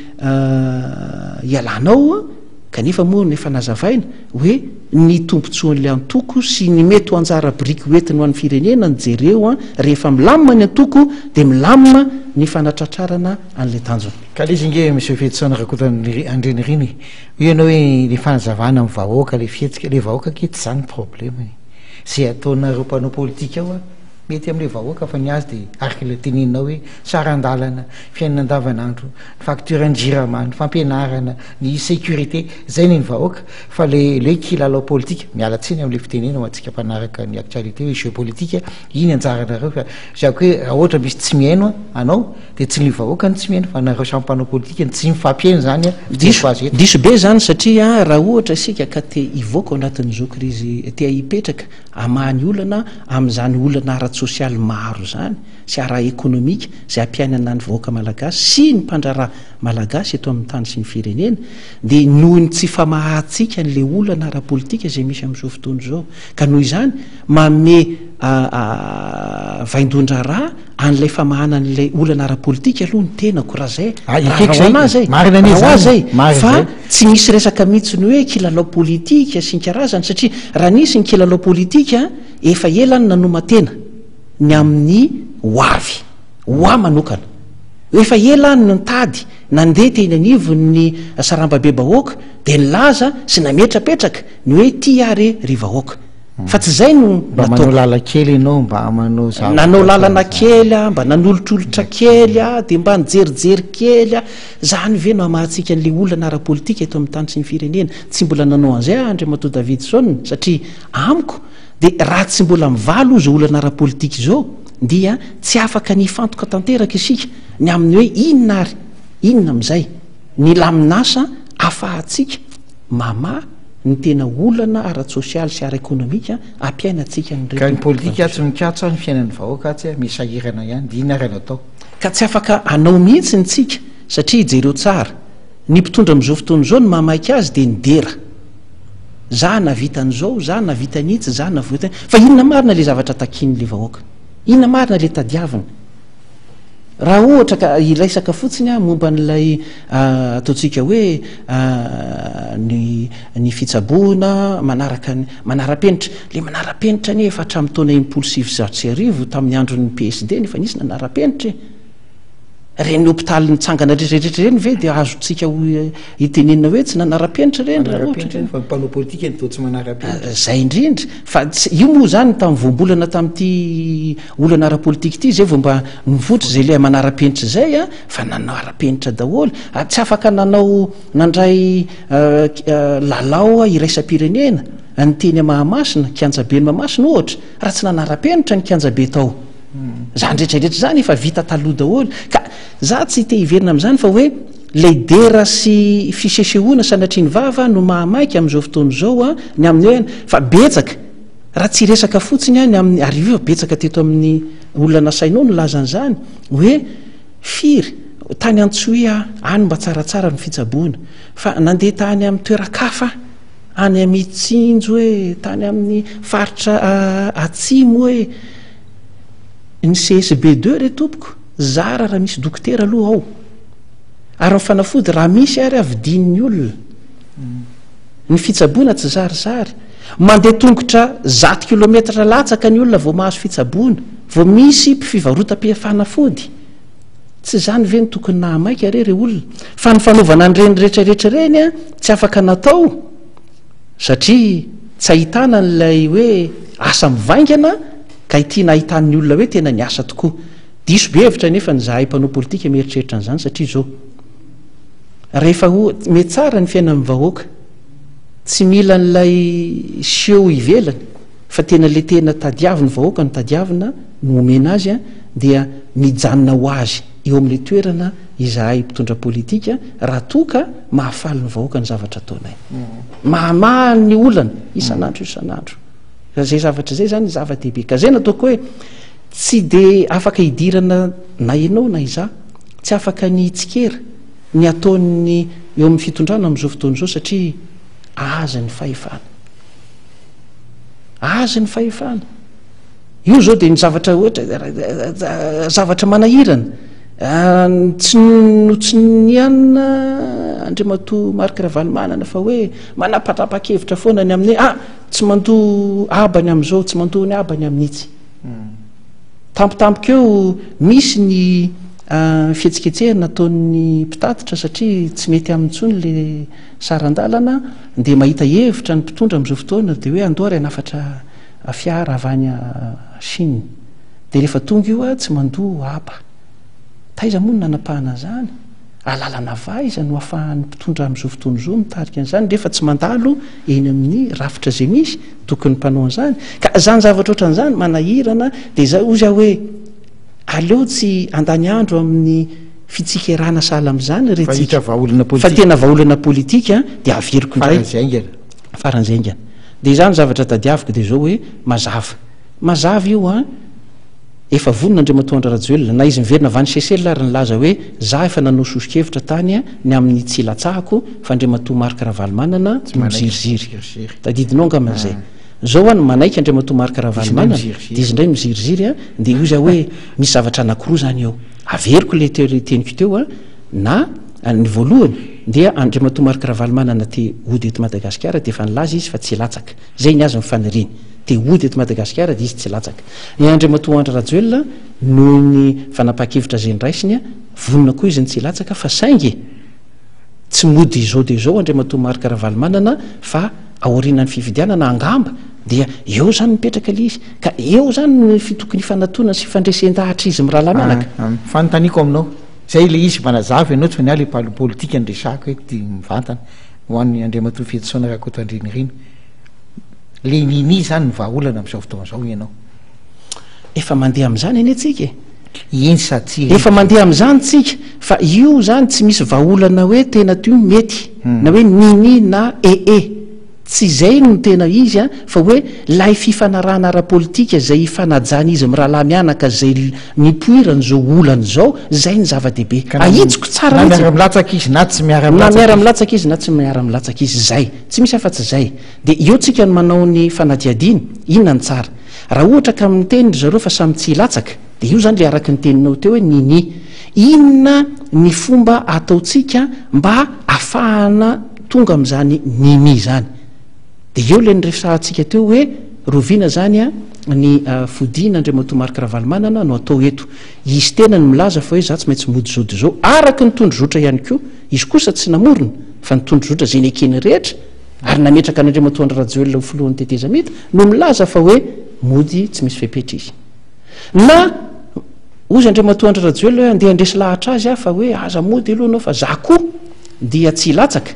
ialanao kanefa moa efa nazavaina hoe ny tombontsoan'ilay antoko sy ny mety ho anjara biriky ho entiny ho an'ny firenena no jereo rehefa milamina ny antoko dia milamina ny fanatratrarana an'ilay tanjona. Ka le izy nge Monsieur Fetison Rakotoandrianirina e, hoy ianao hoe le fanazavana amin'ny vahoaka le fihetsika, le vahoaka ange tsy zany ny problème-ny, zay ataonareo mpanao politika ao an, Mety amin'ilay vahoaka fa ny azy dia araka ilay teneninao hoe saran-dalana, fiainana andavanandro, ny facture-n'ny jirama, ny fampianarana, ny sécurité, izay ny ny vahoaka fa le le kilalao politika, miala tsiny amin'ilay fitenenana ho antsika mpanaraka ny actualité hoe jeu politique, iny anjaranareo fa zako hoe raha ohatra misy tsy mihaino anao dia tsy ny vahoaka no tsy mihaino fa nareo samy mpanao politika no tsy mifampihaino izany an, Diso, diso be izany satria raha ohatra isika ka te hivoaka ao anatin'izao krizy, te hipetraka hamaha ny olana amin'izany olana ara-tsosialy. ara-tsosialy maro izany sy ara-ekonomika izay ampiainana ny vahoaka malagasy sy ny mpandraharaha malagasy eto amin'ny tany sy ny firenena dia noho ny tsy famahantsika an'ilay olana ara-politika izay misy amin'izao fotoana izao. Ka noho izany, manome vaindohan-draharaha an'ilay famahana an'ilay olana ara-politika aloha ny tenako, raha izay, Ah, raha ekeko ho izay. anà izay, Marina anie raha ho ahy izany. izay, Marina fa izay. tsy misy resaka mihitsy ny hoe kilalao politika sy ny karazany, satria raha nisy ny kilalao politika, efa ela no nanoman-tena ny amin'ny ho avy, ho ahy manokana. Efa ela aho no nitady, nandeha teny anivon'ny sarambabe-bahoaka dia nilaza sy nametrapetraka ny hoe tia aho re ry vahoaka. Fa tsy izay no Mba manao nataoko. lalan-kely ianao, mba manao zavatra Nanao lalana ohatran'izany. kely aho, mba nanolotrolotra kely aho, dia mba nijerijery kely aho. Izany ve no hamahantsika an'ilay olana ara-politika eto amin'ny tany sy ny firenena? Tsy mbola nanao an'izay aho Andriamatoa Davidson satria amiko dia raha tsy mbola mivaly izao olana ara-politika izao dia tsy afaka ny hifantoka tanteraka isika ny amin'ny hoe inona ary inona amin'izay ny lamin'asa afahantsika mamaha ny tena olana ara-tsosialy sy ara-ekonomika ampiainantsika an'ireto Ka ny politika atsy mikatso ny fiainan'ny vahoaka atsy misahirana ihany dia inona ary no atao? Ka tsy afaka hanao mihitsy ny tsika satria jereo tsara, ny mpitondra amin'izao fotoana izao ny mahamaika azy dia ny dera. Za nahavita an'izao, za nahavita an'itsy, za navoita, fa inona marina le zavatra takian'le vahoaka? Inona marina le tadiaviny? Raha ohatra ka hiresaka fotsiny aho momba an'ilay ataontsika hoe ny ny fitsaboana manaraka ny manara-penitra, le manara-penitra anie efa hatramin'ny taona 1960 tamin'ny andron'ny PSD no efa nisy nanara-penitra e! Ireny hopitaly nitsangana rehetra rehetra ireny ve dia azontsika ho itenenina hoe tsy nanara-penitra ireny raha ohatra Manara-penitra fa ny mpanao politika no toa tsy manara-penitra. Zay indrindra fa tsy, io moa zany tamin'ny voambolana tamin'ity olana ara-politika ity zay vao mba nivoitra zay ilay manara-penitra zay a, fa nanara-penitra daholo ary tsy afaka nanao nandray lalao iraisam-pirenena ny teny Mahamasina, kianjaben'i Mahamasina ohatra, raha tsy nanara-penitra ny kianjabe tao. Zany rehetra rehetra zany efa vita taloha daholo ka za tsy te hiverina amin'izany fa hoe lay dera sy fisesehoana sanatria ny vava no mahamaika amin'izao fotoana izao a, ny amin'ny hoe fa betsaka raha tsy hiresaka fotsiny aho ny amin'ny ary io efa betsaka teto amin'ny olona nasainao nilaza an'izany hoe firy tany Antsohihy aho any mba tsaratsara ny fitsaboana fa nandeha tany amin'ny toeran-kafa any amin'ny Tsinjo e, tany amin'ny faritra atsimo e, Ny CSB deux re tompoko, zara raha misy dokotera aloha ao. Ary ny fanafody raha misy ary vidian'ny olona. Ny fitsaboana tsy zarizary. Mandeha tongotra zato kilometatra latsaka ny olona vao mahazo fitsaboana, vao misy mpifivarotam-pifanafody. Tsy izany ve no tokony nahamaika re re olona? Fa ny fanaovana an'ireny rehetrarehetra ireny tsy afaka natao satria tsy ahitana an'ilay hoe asa mivaingana Ka ity nahitan'ny olona hoe tena niasa tokoa. Diso be hevitra anefa ny zahay mpanao politika mieritreritra an'izany satria izao, rehefa mety tsara ny fiainan'ny vahoaka, tsy mila an'ilay seho ivelany fa tena ilay tena tadiavin'ny vahoaka no tadiavina no omena azy dia mijanona ho azy eo amin'ilay toerana izahay mpitondra politika raha toa ka mahafaly ny vahoaka ny zavatra ataonay. Mahamaha ny olana isan'andro isan'andro. Zay zavatra zay zany zava-dehibe. Ka zay no ataoko hoe tsy de afaka hidirana na ianao na izaho, tsy afaka ny hitsikera ny ataon'ny eo amin'ny fitondrana amin'izao fotoana izao satria azy ny fahefana. Azy ny fahefana. Io zao de ny zavatra ohatra zavatra manahirana. Tsy notsinianina Andriamatoa Marc Ravalomanana fa hoe manapatrapa-kevitra foana ny amin'ny hoe ah Tsy mandoa haba ny amin'izao, tsy mandoa ny haba ny amin'itsy. Tampotampoka eo misy ny fihetsiketsehana ataon'ny mpitatitra satria tsy mety aminy intsony ilay saran-dalana dia mahita hevitra ny mpitondra amin'izao fotoana dia hoe andao ary hanafatra fiara avy any Chine. Dia rehefa tonga io tsy mandoa haba. Taiza moa no nanapahana an'izany? Alalana avy aiza no afahan'ny mpitondra amin'izao fotoana izao mitarika an'izany rehefa tsy mandalo eny amin'ny rafitra izay misy tokony mpanao an'izany? Ka izany zavatra ohatran'izany manahirana dia izay hozy aho hoe aleo tsy handany andro amin'ny fitsikerana sahala amin'izany re Fa tsika hita vahaolana fa politika. tena vahaolana politika dia averiko indray. Faran'izay haingana. Faran'izay haingana. Dia izany zavatra tadiaviko dia izao hoe mazava. Mazava io an! Efa vonona Andriamatoa Andry Rajoelina, na izy miverina avy any Seychelles ary nilaza hoe za efa nanao soso-kevitra tany ny amin'ny tsy hilatsahako fa Andriamatoa Marc Ravalomanana no miziriziry. Tadidinao angamba izay. Zao an, manaiky Andriamatoa Marc Ravalomanana dia izy indray miziriziry an, dia hoy za hoe misy zavatra anakiroa zany eo. Averiko ilay teo ilay teniko teo an, na ny voalohany dia Andriamatoa Marc Ravalomanana te hody eto Madagasikara dia efa nilaza izy fa tsy hilatsaka. Zay ny azy ny faniriany. Te hody eto Madagasikara dia izy tsy hilatsaka. Ny Andriamatoa Andry Rajoelina noho ny fanapahan-kevitra izay noraisiny, vonona koa izy ny tsy hilatsaka fa saingy tsy mody izao dia izao Andriamatoa Marc Ravalomanana fa aorianan'ny fifidianana angamba dia eo izany mipetraka ilay izy. Ka eo izany ny fitokony hifanatona sy hifandresen-dahatra izy mirahalahy mianaka. Ah, fanontaniako aminao, izay ilay izy manazava ianao tsy fa ny ahy ilay politika no resahako eto dia mivantana ho an'ny Andriamatoa Fetison Rakotoandrinirina. Le nini zany ny vahaolana amizao fotoana zao ianao. Efa mandeha amizany anie tsika e. Eny sa tsia. Efa mandeha amizany tsika fa io zany tsy misy vahaolana hoe tena toy mety na hoe nini na ee. Tsy izay no tena izy an, fa hoe lay fifanarahana ara-politika izay ifanajan'izy mirahalahy mianaka izay nipoiran'izao olana izao, izay ny zava-dehibe. Ahitsiko tsara mihitsy. Na miara-milatsaka izy na tsy miara-milatsaka izy. Na miara-milatsaka izy na tsy miara-milatsaka izy, izay. Tsy misy afa-tsy izay. Dia eo tsika no manao ny fanadihadiana, inona no tsara? Raha ohatra ka miteny ry zareo fa samy tsy hilatsaka, dia io izany ilay araka ny teninao teo hoe nini. Inona ny fomba ataontsika mba afahana tonga amin'izany nini izany? Dia eo ilay niresahantsika teo hoe roviana izany ny fodiana Andriamatoa Marc Ravalomanana no atao eto. Izy tenany milaza fa hoe za tsy maintsy mody izao dia izao, araka ny tondrozotra ihany koa. Izy kosa tsy namorona fa ny tondrozotra izay nekeny rehetra ary nametraka an'Andriamatoa Andry Rajoelina ho filohan'ny tetezamita no milaza fa hoe mody tsy misy fepetra izy. Na hozy Andriamatoa Andry Rajoelina hoe andeha handresy lahatra azy aho fa hoe aza mody aloha ianao fa za koa dia tsy hilatsaka.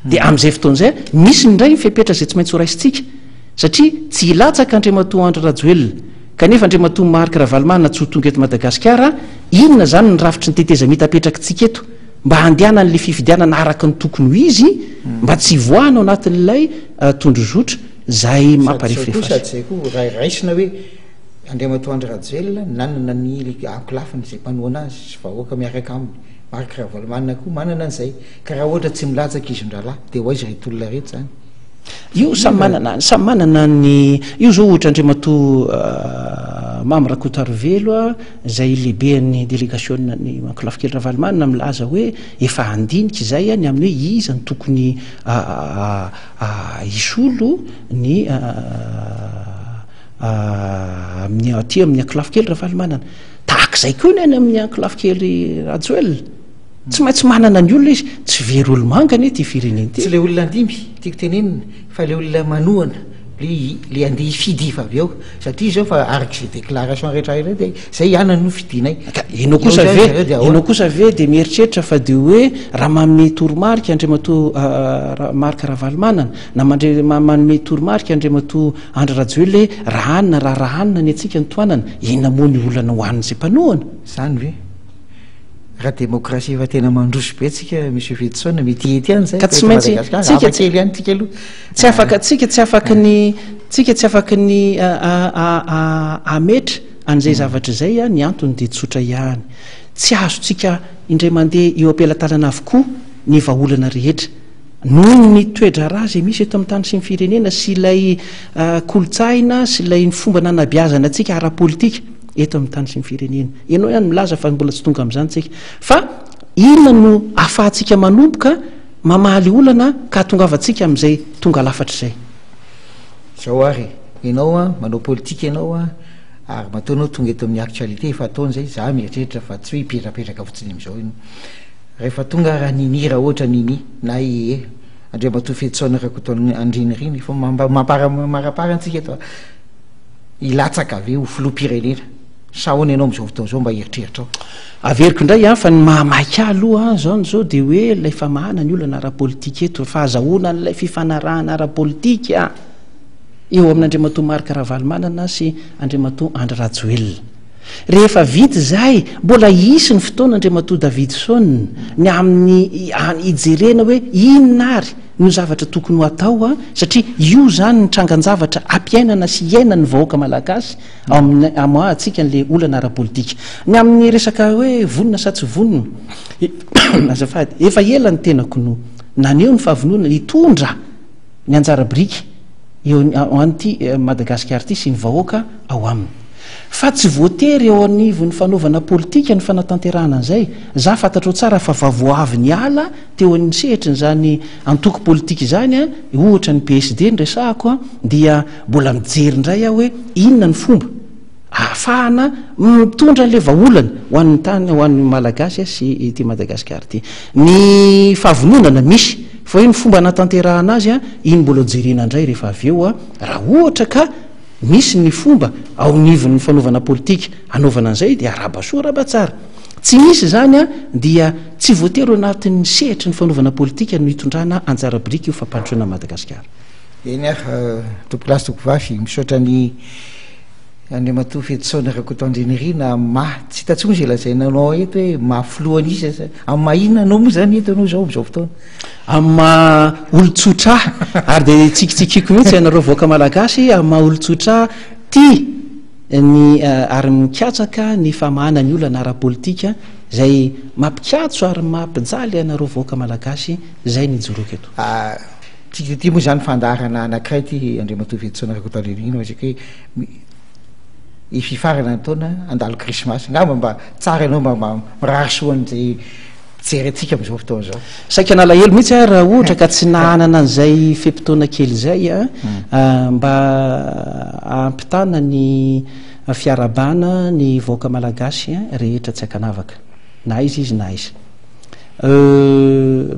Dia amin'izay fotoana izay misy indray ny fepetra izay tsy maintsy horaisintsika satria tsy hilatsaka Andriamatoa Andry Rajoelina kanefa Andriamatoa Marc Ravalomanana tsy ho tonga eto Madagasikara, inona izany ny rafitry ny tetezamita apetrakitsika eto? mba handehanan'ilay fifidianana araka ny tokony ho izy, mba tsy hivoahana ao anatin'ilay tondrozotra izay mamparifirefa azy. Sady izay koa, raha raisina hoe Andriamatoa Andry Rajoelina nanana ny ankolafiny izay mpanohana azy sy vahoaka miaraka aminy, Marc Ravalomanana koa manana an'izay, ka raha ohatra tsy milatsaka izy mirahalahy dia ho aiza ireto olona ireto izany? Io samy manana, samy manana ny, io zao ohatra Andriamatoa Mamy Rakotoarivelo izay lehiben'ny delegasionan'ny Ankolafy Kely Ravalomanana milaza hoe efa handinika izay ny amin'ny hoe iza no tokony hisolo ny amin'ny aty amin'ny Ankolafy Kely Ravalomanana. Tahaka izay koa ny any amin'ny Ankolafy Kely Rajoelina. Tsy maintsy manana ny olona izy, tsy very olo-manga anie ity firenena ity. Tsy ilay olona handimby, tiako tenenina, fa ilay olona manohana, le le handeha hifidy efa avy eo, satria izao fa araka izay déclaration rehetra ireo dia izay ihany no fidinay. Ka ianao kosa ve, ianao kosa ve dia mieritreritra fa dia hoe raha manome toromarika Andriamatoa Marc Ravalomanana na mandre manome toromarika Andriamatoa Andry Rajoelina hoe raha anona raha raha anona ny antsika no tohanana, inona moa ny olana ho an'izay mpanohana? Izany ve? Raha demokrasia efa tena mandroso be tsika Monsieur Fetison mety hety ihany zay Ka tsy maintsy tsika kely ihany tsika aloha. Tsy afaka tsika tsy afaky ny tsika tsy afaky ny ametra an'izay zavatra izay ny antony dia tsotra ihany. Tsy azontsika indray mandeha eo am-pelatanana avokoa ny vahaolana rehetra. Noho ny toe-draharaha izay misy eto amin'ny tany sy ny firenena sy ilay kolontsaina sy ilay ny fomba nanabeazana antsika ara-politika eto amin'ny tany sy ny firenena. Ianao ihany milaza fa mbola tsy tonga amin'izany tsika. Fa inona no ahafahantsika manomboka mamaly olana ka hahatongavantsika amin'izay tonga lafatra izay? Izao ary e, ianao an, manao politika ianao an, ary matoa ianao tonga eto amin'ny actualité efa ataony izay, za mieritreritra fa tsy hoe hipetrapetraka fotsiny amin'izao ianao. Rehefa tonga raha Nini, raha ohatra Nini na ee, Andriamatoa Fetison Rakotoandrinirina, efa mampara-marapara antsika eto an, hilatsaka ve ho filoham-pirenena? Sa ahoana ianao amin'izao fotoana izao mba eritreritrao? Averiko indray an, fa ny mahamaika ahy aloha an, izao izao dia hoe ilay famahana ny olana ara-politika eto, fahazahoana an'ilay fifanarahana ara-politika eo amin'Andriamatoa Marc Ravalomanana sy Andriamatoa Andry Rajoelina. Rehefa vita izay, mbola hisy ny fotoana Andriamatoa Davidson ny amin'ny hijerena hoe inona ary. no zavatra tokony ho atao satria io izany ny trangan-javatra ampiainana sy iainan'ny vahoaka malagasy ao amin'ny amoahantsika an'ilay olana ara-politika. Ny amin'ny resaka hoe vonona sa tsy vonona, azafady, efa ela ny tenako no naneho ny fahavononana hitondra ny anjara biriky eo ho an'ity Madagasikara ity sy ny vahoaka ao aminy. Fa tsy voatery eo anivon'ny fanaovana politika ny fanatanterahana an'izay. Za fantatrao tsara fa vao vao avy niala teo amin'ny sehatrin'izany antoko politika izany, ohatra ny PSD no resahako, dia mbola mijery indray aho hoe inona ny fomba ahafahana mitondra an'ilay vahaolana ho an'ny tany, ho an'ny Malagasy sy ity Madagasikara ity. Ny fahavononana misy, fa hoe ny fomba hanatanterahana azy, iny mbola hojerena indray rehefa avy eo, raha ohatra ka misy ny fomba ao anivon'ny fanaovana politika hanaovana an'izay dia arahaba soa arahaba tsara. Tsy misy izany dia tsy voatery ao anatin'ny sehatry ny fanaovana politika no hitondrana anjara biriky io fampandrosoana an'i Madagasikara. Eny ary tompokolahy sy tompovavy, misaotra an'i Andriamatoa Fetison Rakotoandrinirina amin'ny maha, tsy hita intsony izay lazaina anao eto hoe maha filoha an'iza sa, amin'ny maha inona anao moa izany eto ianao izao amin'izao fotoana? Amin'ny maha olon-tsotra ahy, ary dia tsikitsikiako mihitsy ianareo vahoaka malagasy, amin'ny maha olon-tsotra ahy tia ny ary mikatsaka ny famahana ny olana ara-politika izay mampikatso ary mampijaly anareo vahoaka malagasy, izay no ijoroako eto. Tsika ity moa izany fandaharana anankiray ity Andriamatoa Fetison Rakotoarivony resaka hoe hififarana ny taona handalo krismasy angamba mba tsara ianao mba mba mirary soa an'izay mpijery antsika amin'izao fotoana izao. Saika nalahelo mihitsy aho raha ohatra ka tsy nahanana an'izay fe-potoana kely izay mba hampitana ny fiarahabana ny vahoaka malagasy rehetra tsy ankanavaka na aiza izy na aiza.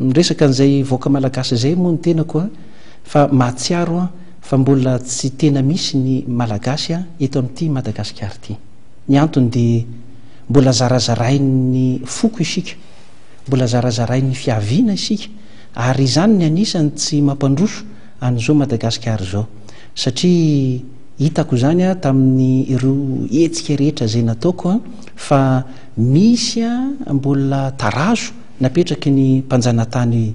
Miresaka an'izay vahoaka malagasy izay moa ny tenako a, fa mahatsiaro aho fa mbola tsy tena misy ny malagasy eto amin'ity Madagasikara ity. Ny antony dia mbola zarazarain'ny foko isika, mbola zarazarain'ny fiaviana isika, ary izany ny anisany tsy mampandroso an'izao Madagasikara izao. Satria hitako izany tamin'ny ireo hetsika rehetra izay nataoko fa Misy mbola tarazo napetraky ny mpanjanatany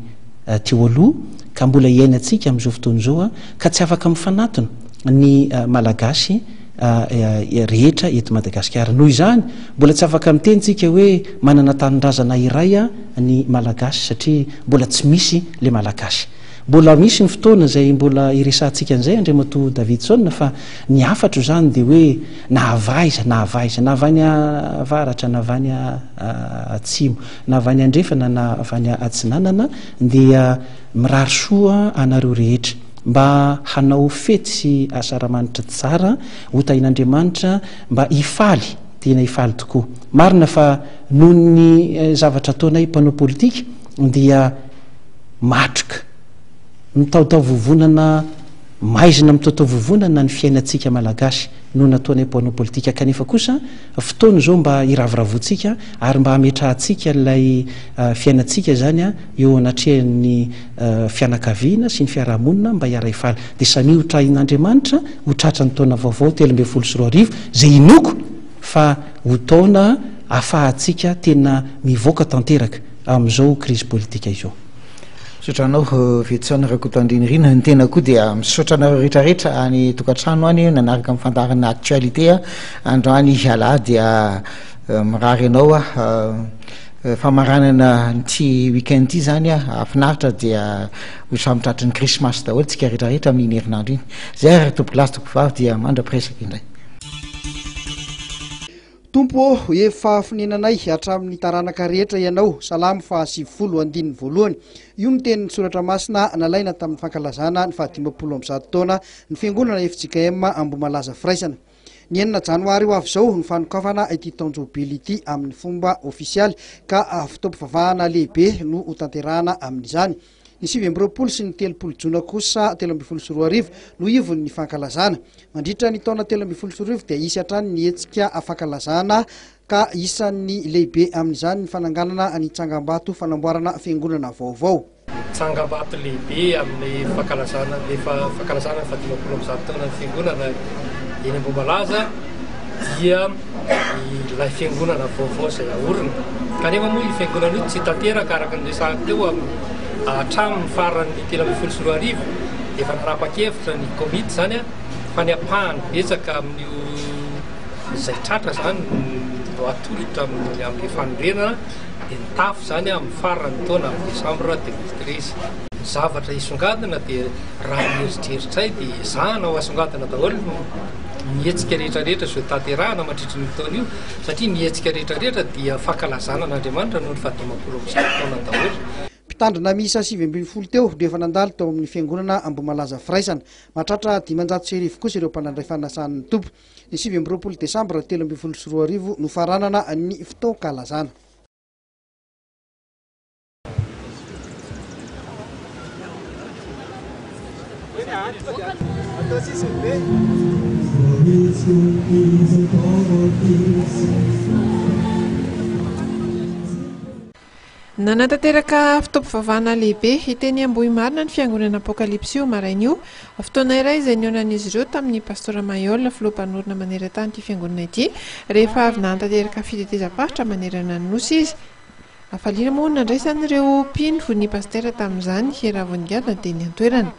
teo aloha ka mbola iainantsika amin'izao fotoana izao ka tsy afaka mifanatona ny Malagasy rehetra eto Madagasikara. Noho izany, mbola tsy afaka miteny tsika hoe manana tanindrazana iray ny Malagasy satria mbola tsy misy le Malagasy. Mbola misy ny fotoana izay mbola hiresahantsika an'izay Andriamatoa Davidson fa ny hafatro izany dia hoe na avy aiza na avy aiza, na avy any avaratra na avy any atsimo, na avy any andrefana na avy any atsinanana dia mirary soa anareo rehetra mba hanao fety sy asaramanitra tsara, ho tahin'Andriamanitra mba hifaly, tena hifaly tokoa. Marina fa noho ny zavatra ataonay mpanao politika dia matroka, mitaotao vovonana, maizina mitaotao vovonana ny fiainantsika Malagasy no nataonay mpanao politika kanefa kosa fotoana izao mba hiravoravoantsika ary mba hametrahantsika ilay fiainantsika izany eo anatrehan'ny fianakaviana sy ny fiarahamonina mba hiara-hifaly. Dia samia ho trahin'Andriamanitra ho tratran'ny taona vaovao 2013 izay inoako fa ho taona afahantsika tena mivoaka tanteraka amin'izao krizy politika izao. Misaotra anao Vetson Rakotoandrinirina, ny tena koa dia misaotra anareo rehetra rehetra any tokantrano any nanaraka ny fandaharana actualité androany alahady dia mirary anao aho famaranana an'ity week-end ity zany hahafinaritra dia ho samy tratry ny krismasy daholo tsika rehetra rehetra amin'iny herinandro iny. Zay ary tompokolahy sy tompokovavy dia mandra-piresaka indray. Tompo ô, efa fonenanay hatramin'ny taranaka rehetra Ianao, Salamo faha 90, andininy voalohany. Io no tenin'ny Soratra Masina nalaina tamin'ny fankalazana ny faha 150 taona ny Fiangonana fjkm Ambohimalaza Firaisana. Ny enina janoary ho avy izao no fanokafana ity taon-jobily ity amin'ny fomba ofisialy ka fotoam-pivavahana lehibe no hotanterahana amin'izany. Ny 29 sy ny 30 jona kosa 2013 no ivon'ny fankalazana. Mandritra ny taona 2013 dia hisy hatrany ny hetsika fankalazana ka isan'ny lehibe amin'izany ny fananganana ny tsangambato fanamboarana fiangonana vaovao. Ny tsangambato lehibe amin'ny fankalazana ny fankalazana ny faha 150 taonan'ny fiangonana eny Ambohimalaza. dia ilay fiangonana vaovao izay haorina. Kanefa moa io fiangonana io tsy tanteraka araka ny resahako teo amin'ny hatramin'ny faran'ny 2013 dia efa nanapa-kevitra ny komity izany fa ny ampahany betsaka amin'io izay tratra izany no atolotra amin'ny amin'ilay fanorenana dia ny tafo izany amin'ny faran'ny taona amin'ny décembre 2013. Ny zavatra hisongadina dia raha ny eritreritray dia ezahana ho asongadina daholo ny hetsika rehetra rehetra izay tanterahana mandritry ny taona io satria ny hetsika rehetra rehetra dia fankalazana an'Andriamanitra noho ny fahadimampolo amby zato taona daholo. Mpitandrina miisa 19 teo no efa nandalo tao amin'ny fiangonana Ambohimalaza Firaisana. Mahatratra 1500 kosa ireo mpanandray fanasan'ny Tompo. Ny 29 desambra 2013 no faranana ny fotoan-kalazana. Nanatanteraka fotoam-pivavahana lehibe teny Ambohimarina ny Fiangonana Apokalypsy io maraina io. Fotoana iray izay nihaonan'izy ireo tamin'ny Pastora Mailhol, filoha mpanorina maneran-tany ity fiangonana ity, rehefa avy nahantanteraka fitetezam-paritra manerana ny Nosy izy. Hafaliana moa no nandraisan'ireo mpino ny pasitera tamin'izany, raha vao nigadona teny an-toerana.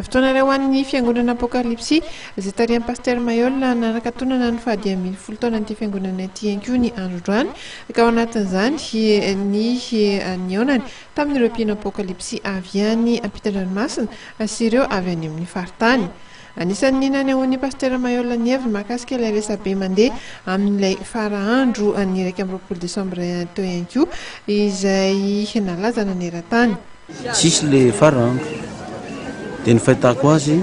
Fotoana iray ho an'ny Fiangonana Apokalypsy, izay tarihan'i Pasitera Mailhol nanakatonana ny faha-15 taonan'ity fiangonana ity ihany koa ny andro androany, ka ao anatin'izany ny nihaonany tamin'ireo mpino Apokalypsy avy any ampitan-dranomasina sy ireo avy any amin'ny faritany. Anisan'ny nanehoan'ny Pasitera Mailhol ny heviny mahakasika ilay resabe mandeha amin'ilay fara andro ny 21 desambra teo ihany koa izay nalaza naneran-tany. Tsisy le fara andro. Dia ny fahitako azy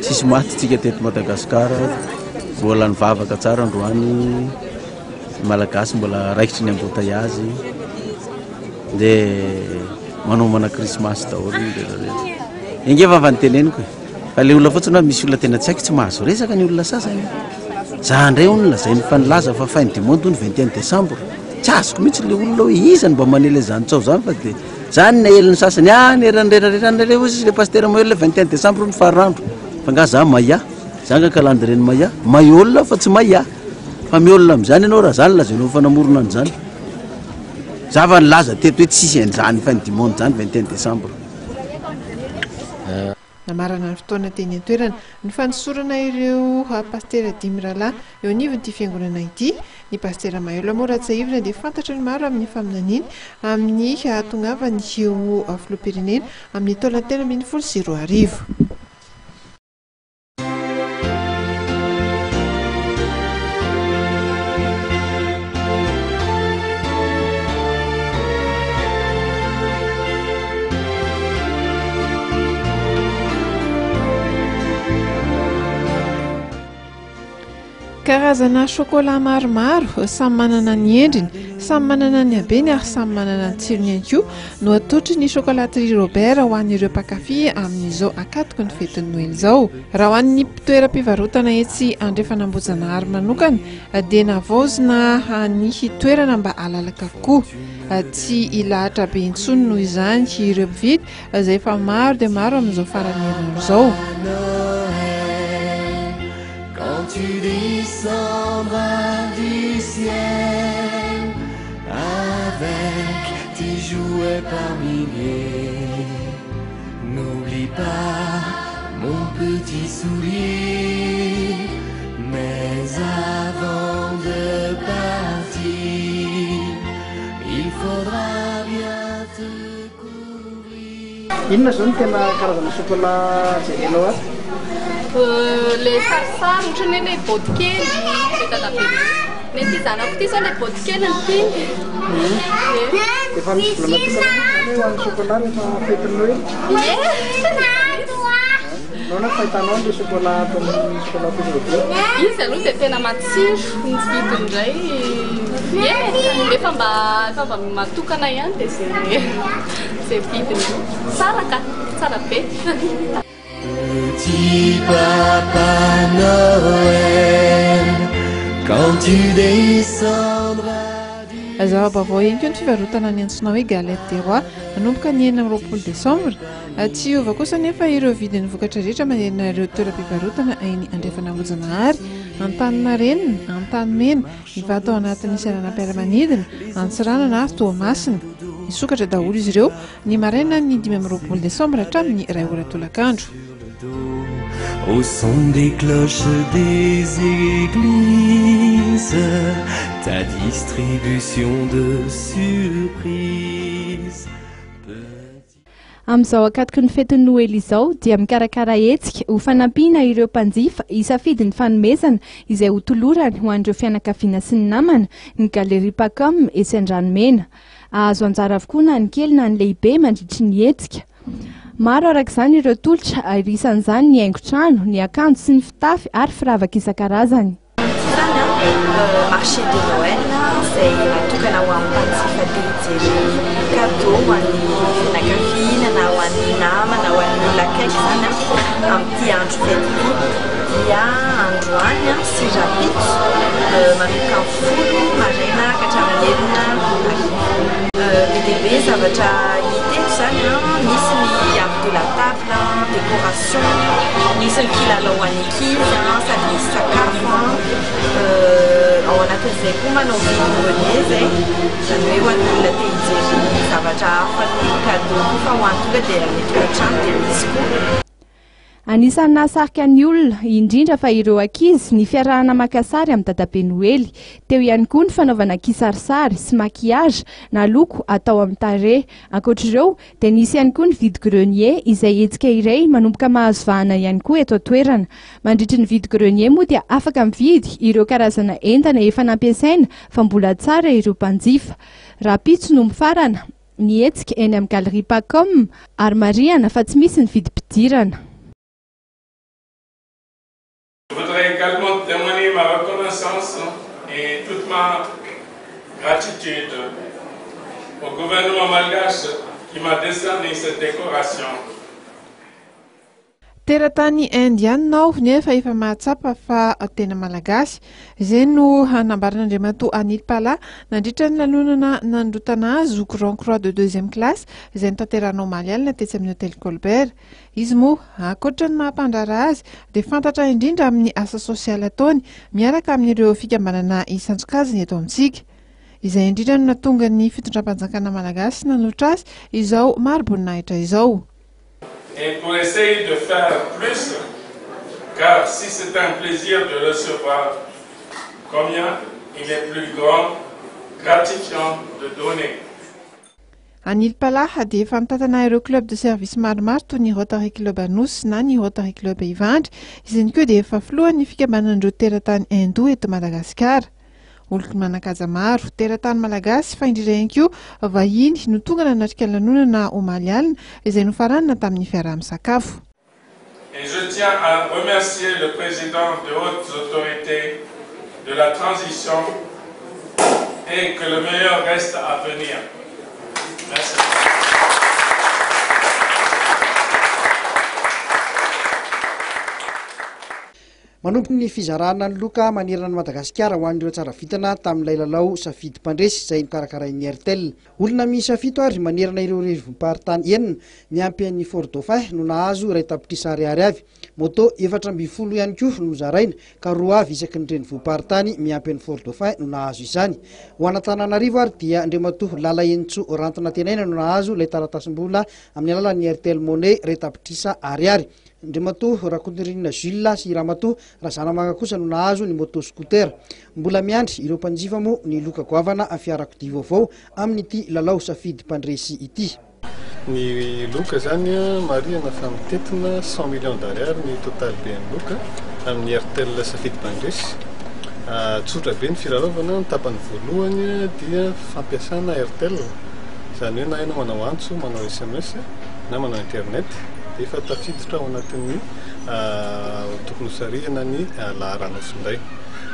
tsisy maty tsika teto Madagascar, mbola nivavaka tsara androany. Ny Malagasy mbola raikitry ny embouteillage dia manomana krismasy daholo ny rehetra rehetra. Enga fa efa noteneniko e. Fa le olona fotsiny hoe misy olona tena tsy haiko tsy mahazo resaka ny olona sasany. Za indray hono lazainy fa nilaza fa fin du monde hono 21 décembre. Tsy azoko mihitsy le olona hoe iza no mba manela izany tsao izany fa dia zany ny aelin'ny sasany any eran'ny rehetra rehetra any re hozy le pasitera Moël le 21 décembre hono farandro. Fa nga za maya? Za nga calendrier ny maya? Maiol fa tsy maya. Fa miolona amin'izany ianao raha zany lazainao fa namorona an'izany. Za fa nilaza teto hoe tsisy an'izany fin du monde zany 21 décembre. Namarana ny fotoana teny an-toerana ny fanosorana ireo pasitera dimy rahalahy eo anivon'ity fiangonana ity. Ny pasitera Mahelola moa raha tsiahivina dia fantatry ny maro amin'ny faminaniany amin'ny hahatongavany ho filoham-pirenena amin'ny taona 2013. Karazana chocolat maromaro, samy manana ny endriny, samy manana ny habeny ary samy manana ny tsirony ihany koa no atolotry ny Chocolaterie Robert ho an'ireo mpankafy amin'izao ankatoky ny fetin'ny Noely izao. Raha ho an'ny toeram-pivarotana etsy Andrefan'Ambohijanahary manokana dia navaozina ny toerana mba halalaka kokoa. Tsy hilahatra be intsony noho izany ireo mpividy izay efa maro dia maro amin'izao faran'ny herinandro izao. N'oublie pas mon petit sourire Mais avant de partir Il faudra bien te couvrir Inona zao no tena karazana chocolat jerenao ato? Le sarisary ohatran'ny hoe le botte kely be dadabe. Ny an'ity zanako ity zao le botte kely no tiany. Efa misy vola natokana mihitsy zany hoe ho an'ny chocolat rehefa fetin'ny Noely? Ie. Nahoana ny fahitanao an'ilay chocolat ato amin'ny chocolat Coco be? Izy aloha dia tena matsiro, ny vidiny indray ie, efa mba efa mba matokana ihany dia izay izay vidiny eo. Tsara ka, tsara be. Petit papa Noël, quand tu descendras du Zava-baovao ihany koa ny fivarotana ny antsoina hoe galette des rois manomboka ny 26 desambra. Tsy hiova kosa anefa ireo vidin'ny vokatra rehetra manerana ireo toeram-pivarotana eny Andrefan'Ambohijanahary, Antaninarenina, Antanimena, Ivato ao anatin'ny seranam-piaramanidina, Antsiranana ary Toamasina. Hisokatra daholo izy ireo ny marainan'ny 25 desambra hatramin'ny iray ora tolakandro. Au son des cloches des églises, ta distribution de surprises. Amin'izao ankatoky ny fetin'ny Noely izao dia mikarakara hetsika ho fanampiana ireo mpanjifa hisafidy ny fanomezana izay ho tolorany ho an'ireo fianakaviana sy ny namana ny Galerie Pacom etsy Andranomena. Hahazo anjara avokoa na ny kely na ny lehibe mandritry ny hetsika. Maro araka izany ireo tolotra ary isan'izany ny haingon-trano, ny akanjo sy ny fitafy ary firavaka isan-karazany. Ity izany an, marché de Noël izay natokana ho an'ny mpanjifa te hijery cadeau ho an'ny fianakaviana na ho an'ny namana, ho an'ny olona akaiky izany an, amin'ity andro fety ity. Dia androany sy rahampitso manomboka amin'ny folo maraina ka hatramin'ny enina hariva. Be dia be zavatra hita eto izany an, misy ny art de la table, décoration, misy ny kilalao ho an'ny ankizy sady misy sakafo ao anatin'izay koa manao vide grenier izay, izany hoe ho an'ny olona te hijery zavatra hafa noho ny cadeau koa fa ho an'ny tonga dia any an-tokantrano dia misy koa. Anisan'ny nahasarika ny olona, indrindra fa ireo ankizy, ny fiarahana maka sary amin'i Dadabe Noely. Teo ihany koa ny fanaovana kisarisary sy maquillage na loko atao amin'ny tarehy. Ankoatra ireo, dia nisy ihany koa ny vide grenier izay hetsika iray manomboka mahazo vahana ihany koa eto an-toerana. Mandritry ny vide grenier moa dia afaka mividy ireo karazana entana efa nampiasaina fa mbola tsara ireo mpanjifa. Rahampitso no mifarana ny hetsika eny amin'ny Galerie Pacom ary marihana fa tsy misy ny vidim-pidirana. Je voudrais également témoigner ma reconnaissance et toute ma gratitude au gouvernement malgache qui m'a décerné cette décoration. Teratany Indiana aho nefa efa mahatsapa fa tena Malagasy. Izay no nambaran'Andriamatoa Anil Pala nandritra ny lanonana nanondrotana azy ho Grand Croix de deuxième classe izay notanterahina omaly alina tetsy amin'ny Hôtel Colbert. Izy moa, ankoatra ny maha mpandraharaha azy, dia fantatra indrindra amin'ny asa sosialy ataony miaraka amin'ireo fikambanana isan-tsokajiny eto amintsika. Izay indrindra no nahatonga ny fitondram-panjakana malagasy nanolotra azy izao mari-boninahitra izao. Et pour essayer de faire plus, car si c'est un plaisir de recevoir, combien il est plus grand gratifiant de donner. Anil Palaha dia efa mitantana ireo club de service maromaro toy ny Rotary Club Anosy na ny Rotary Club Ivandry, izy ihany koa dia efa filohan'ny fikambanan'ireo teratany Hindou eto Madagasikara. Olon-manan-kaja maro, teratany malagasy fa indrindra ihany koa vahiny no tonga nanatrika ny lanonana omaly alina izay nofaranana tamin'ny fiaraha-misakafo. Et je tiens à remercier le président de hautes autorités de la transition et que le meilleur reste à venir. Merci. Manomboka ny fizarana ny loka manerana an'i Madagasikara ho an'ireo tsara vintana tamin'ilay lalao Safidy Mpandresy izay nokarakarain'ny Airtel. Olona miisa fito ary manerana ireo renivohim-paritany enina miampy an'i Fort Dauphin no nahazo iray tapitrisa ariary avy. Moto 14 ihany koa no nozaraina ka roa avy isaky ny renivohim-paritany miampy an'i Fort Dauphin no nahazo izany. Ho an'Antananarivo ary dia Andriamatoa Lala Henintsoa Rantonatenaina no nahazo ilay taratasim-bola amin'ny alalan'ny Airtel Money iray tapitrisa ariary. Andriamatoa Rakotonirina Jules sy Ramatoa Razanamanga kosa no nahazo ny moto scooter. Mbola miandry ireo mpanjifa moa ny loka goavana fiarakodia vaovao amin'ity lalao safidy mpandresy ity. Ny loka izany marihana fa mitentina cent millions d'ariary ny total be an'ny loka amin'ny Airtel safidy mpandresy. Tsotra be ny filalaovana, ny tapany voalohany dia fampiasana Airtel, izany hoe na ianao manao antso, manao sms na manao internet dia efa tafiditra ao anatin'ny tokony ho sarihina ny laharanao finday.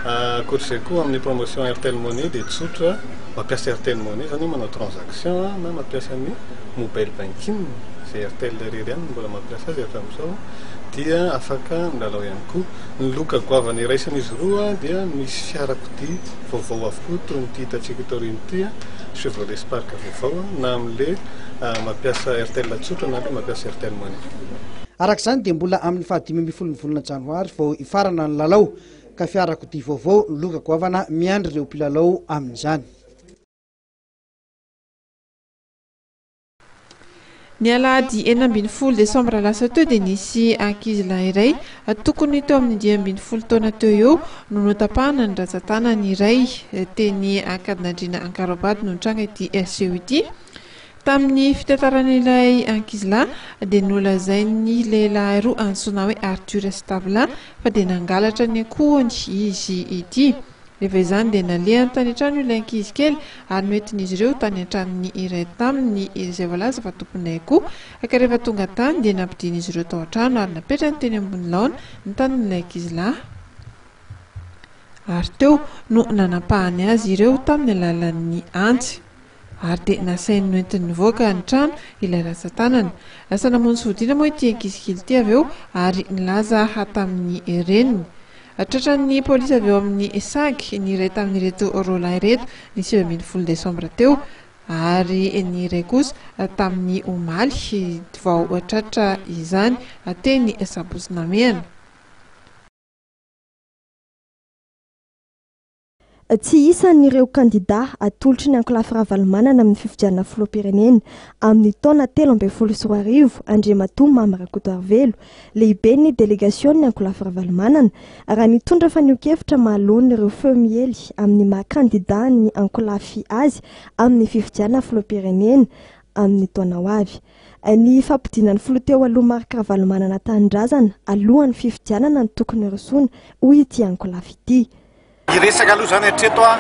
Ankoatr'izay koa amin'ny promotion Airtel Money dia tsotra, mampiasa Airtel Money izany hoe manao transaction na mampiasa ny mobile banking izay Airtel irery ihany no mbola mampiasa azy hatramin'izao dia afaka milalao ihany koa. Ny loka goavana iraisan'izy roa dia misy fiarakodia vaovao avokoa toy ny ity hitantsika eto aoriana ity, Chevrolet Spark vaovao na amin'ilay mampiasa Airtel tsotra na ilay mampiasa Airtel Money. Araka izany dia mbola amin'ny faha-15 ny volana janoary vao hifarana ny lalao, ka fiarakodia vaovao no loka goavana miandry ireo mpilalao amin'izany. Ny alahady 16 desambra lasa teo dia nisy ankizilahy iray tokony teo amin'ny 15 taona teo eo no notapahana ny ratsan-tanany iray teny Ankadinandriana Ankarobady no nitranga ity seho ity. Tamin'ny fitantaran'ilay ankizilahy dia nolazain'ny lehilahy roa antsoina hoe Arthur sy Tavla fa dia nangalatra ny akohony izy ity. Rehefa izany dia nalehany tany an-trano ilay ankizy kely ary noentin'izy ireo tany an-tranon'ny iray taminy izay voalaza fa tompon'ny akoho. Ka rehefa tonga tany dia nampidin'izy ireo tao an-trano ary napetrany teny ambony laona ny tanan'ilay ankizilahy ary teo no nanapahany azy ireo tamin'ny alalan'ny antsy. Ary dia nasainy noentiny nivoaka ny trano ilay rantsan-tanana. Lasa namonjy fodiana moa ity ankizikely ity avy eo ary nilaza tamin'ny reniny. Tratran'ny polisy avy eo amin'ny Sag ny iray tamin'ireto roa lahy ireto ny 19 desambra teo ary ny iray kosa tamin'ny omaly vao tratra izany teny Sabotsy Namehana. Tsy isan'ireo kandidà atolotry ny ankolafy Ravalomanana amin'ny fifidianana filoham-pirenena amin'ny taona 2013 Andriamatoa Mamy Rakotoarivelo, lehiben'ny delegasionin'ny ankolafy Ravalomanana, raha nitondra fanehoan-kevitra mahaloana ireo feo miely amin'ny maha kandidà ny ankolafy azy amin'ny fifidianana filoham-pirenena amin'ny taona ho avy. Ny fampodiana ny filoha teo aloha Marc Ravalomanana an-tanindrazana alohan'ny fifidianana no tokony hirosoana, hoy ity ankolafy ity. Hiresaka aloha izany hatreto aho.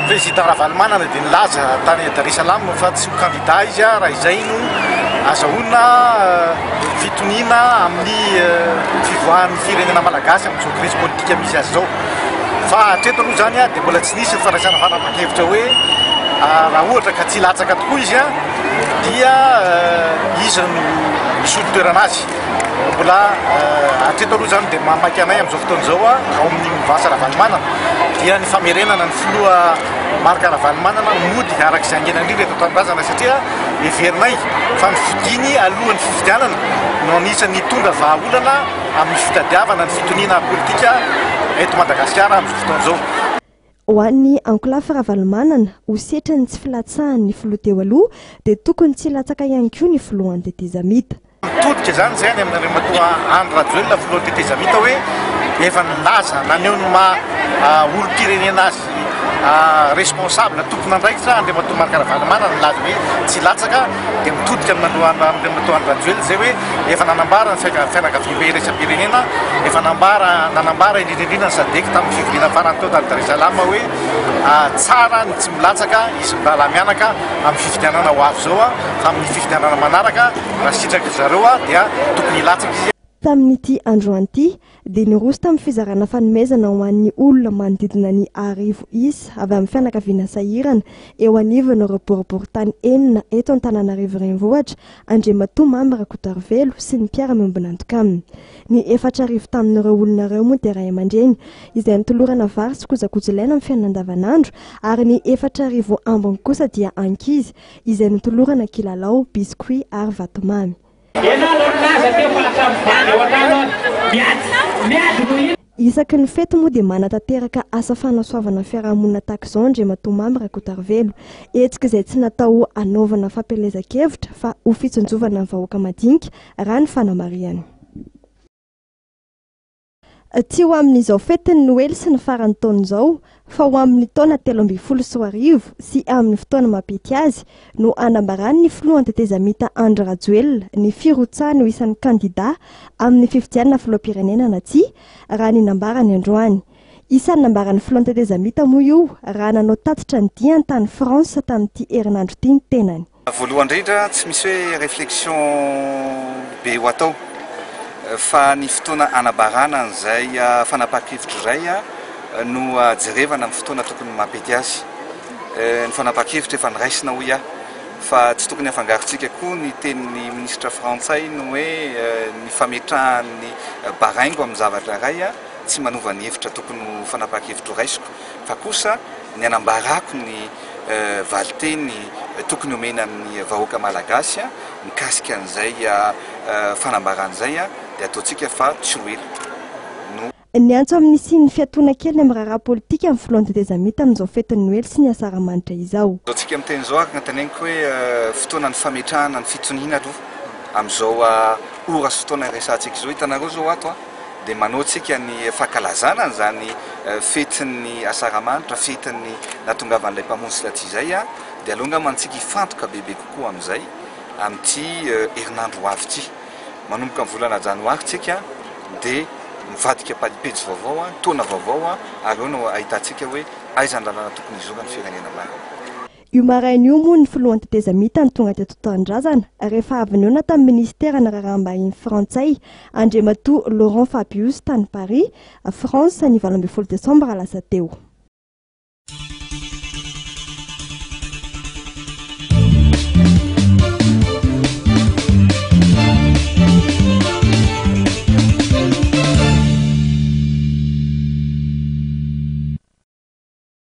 Président Ravalomanana dia nilaza tany Dar es Salaam fa tsy ho candidat izy raha izay no azahoana fitoniana amin'ny fivoahan'ny firenena malagasy amin'izao crise politique misy azy izao. Fa hatreto aloha izany dia mbola tsy nisy ny fandraisana fanapahan-kevitra hoe raha ohatra ka tsy hilatsaka tokoa izy dia iza no hisolo toerana azy. Mbola hatreto aloha izany dia mahamaika anay amin'izao fotoana izao ao amin'ny Mouvance Ravalomanana dia ny famerenana ny filoha Marc Ravalomanana mody araka izay haingana indrindra eto an-tanindrazana satria heverinay fa ny fodiany alohan'ny fifidianana no anisan'ny hitondra vahaolana amin'ny fitadiavana ny fitoniana politika eto Madagasikara amin'izao fotoana izao. Ho an'ny ankolafy Ravalomanana, ho setrin'ny tsy filatsahan'ny filoha teo aloha dia tokony tsy hilatsaka ihany koa ny filohan'ny tetezamita. Mitodika izany izay any amin'Andriamatoa Andry Rajoelina filohan'ny tetezamita hoe efa nilaza naneho ny maha olom-pirenena azy responsable tompon'andraikitra Andriamatoa Marc Ravalomanana nilaza hoe tsy hilatsaka dia mitodika amin'Andriamatoa Andry Rajoelina izay hoe efa nanambara ny fianakaviambe iraisam-pirenena efa nambara nanambara indrindra indrindra ny SADC tamin'ny fivoriana farany teo tany Dar es Salaam hoe tsara ny tsy milatsaka izy mirahalahy mianaka amin'ny fifidianana ho avy izao fa amin'ny fifidianana manaraka Raha sitraky ry zareo dia tokony hilatsaka izy. Tamin'ity androany ity dia niroso tamin'ny fizarana fanomezana ho an'ny olona manodidina ny arivo isa avy amin'ny fianakaviana sahirana eo anivon'ireo boriborintany enina eto Antananarivo Renivohitra Andriamatoa Mamy Rakotoarivelo sy ny mpiara-miombon'antoka aminy. Ny 4000 tamin'ireo olona ireo moa dia ray aman-dreny izay notolorana vary sy kojakoja ilaina amin'ny fiainana andavanandro ary ny 4000 ambiny kosa dia ankizy izay notolorana kilalao, biscuit ary vatomamy. Ianao aloha nilaza teo fa hatramin'ny vady ao an-trano ary miady, miady noho inona? Isaky ny fety moa dia manatanteraka asa fanasoavana fiarahamonina tahaka izao Andriamatoa Mamy Rakotoarivelo. Hetsika izay tsy natao hanaovana fampielezan-kevitra fa ho fitsinjovana ny vahoaka madinika, raha ny fanamarihany. Tsy ho amin'izao fetin'ny Noely sy ny faran'ny taona izao fa ho amin'ny taona 2013 sy amin'ny fotoana mampety azy no hanambaran'ny filohan'ny tetezamita Andry Rajoelina ny firotsahany ho isan'ny kandida amin'ny fifidianana filoham-pirenena na tsia, raha ny nambarany androany. Isan'ny nambaran'ny filohan'ny tetezamita moa io raha nanao tatitra ny diany tany France tamin'ity herinandro ity ny tenany. Voalohany indrindra tsy misy hoe réflexion be ho atao fa ny fotoana hanabarana an'izay fanapahan-kevitra izay no jerevana amin'ny fotoana tokony mampety azy. Ny fanapahan-kevitra efa noraisina hoy aho fa tsy tokony hafangarontsika koa ny tenin'ny minisitra frantsay ny hoe ny fametrahan'ny baraingo amin'ny zavatra iray tsy manova ny hevitra tokony ho fanapahan-kevitra horaisiko fa kosa ny hanambarako ny valinteny tokony omena amin'ny vahoaka malagasy mikasika an'izay fanambarana izay dia ataontsika fa tsy ho ela no. Niantso amin'ny hisian'ny fiatoana kely amin'ny raharaha politika ny filohan'ny tetezamita amin'izao fetin'ny Noely sy ny Asaramanitra izao. Izao tsika miteny izao araka ny teneniko hoe fotoanan'ny fametrahana ny fitoniana aloha amin'izao ora sy fotoana iresahantsika izao. Hitanareo izao ato dia manao tsika ny fankalazana an'izany fetin'ny Asaramanitra, fetin'ny nahatongavan'ilay Mpamonjy taty izay, dia aleo angamba antsika hifantoka bebe kokoa amin'izay amin'ity herinandro ho avy ity. Manomboka amin'ny volana janoary tsika dia mivadika pejy vaovao, taona vaovao, ary eo no ahitantsika hoe aiza ny lalana tokony hizoran'ny firenena marina. Io maraina io moa ny filohan'ny tetezamita no tonga teto tanindrazana rehefa avy nihaona tamin'ny minisiteran'ny raharaham-bahiny frantsay, Andriamatoa Laurent Fabius tany Paris, France ny 18 desambra lasa teo.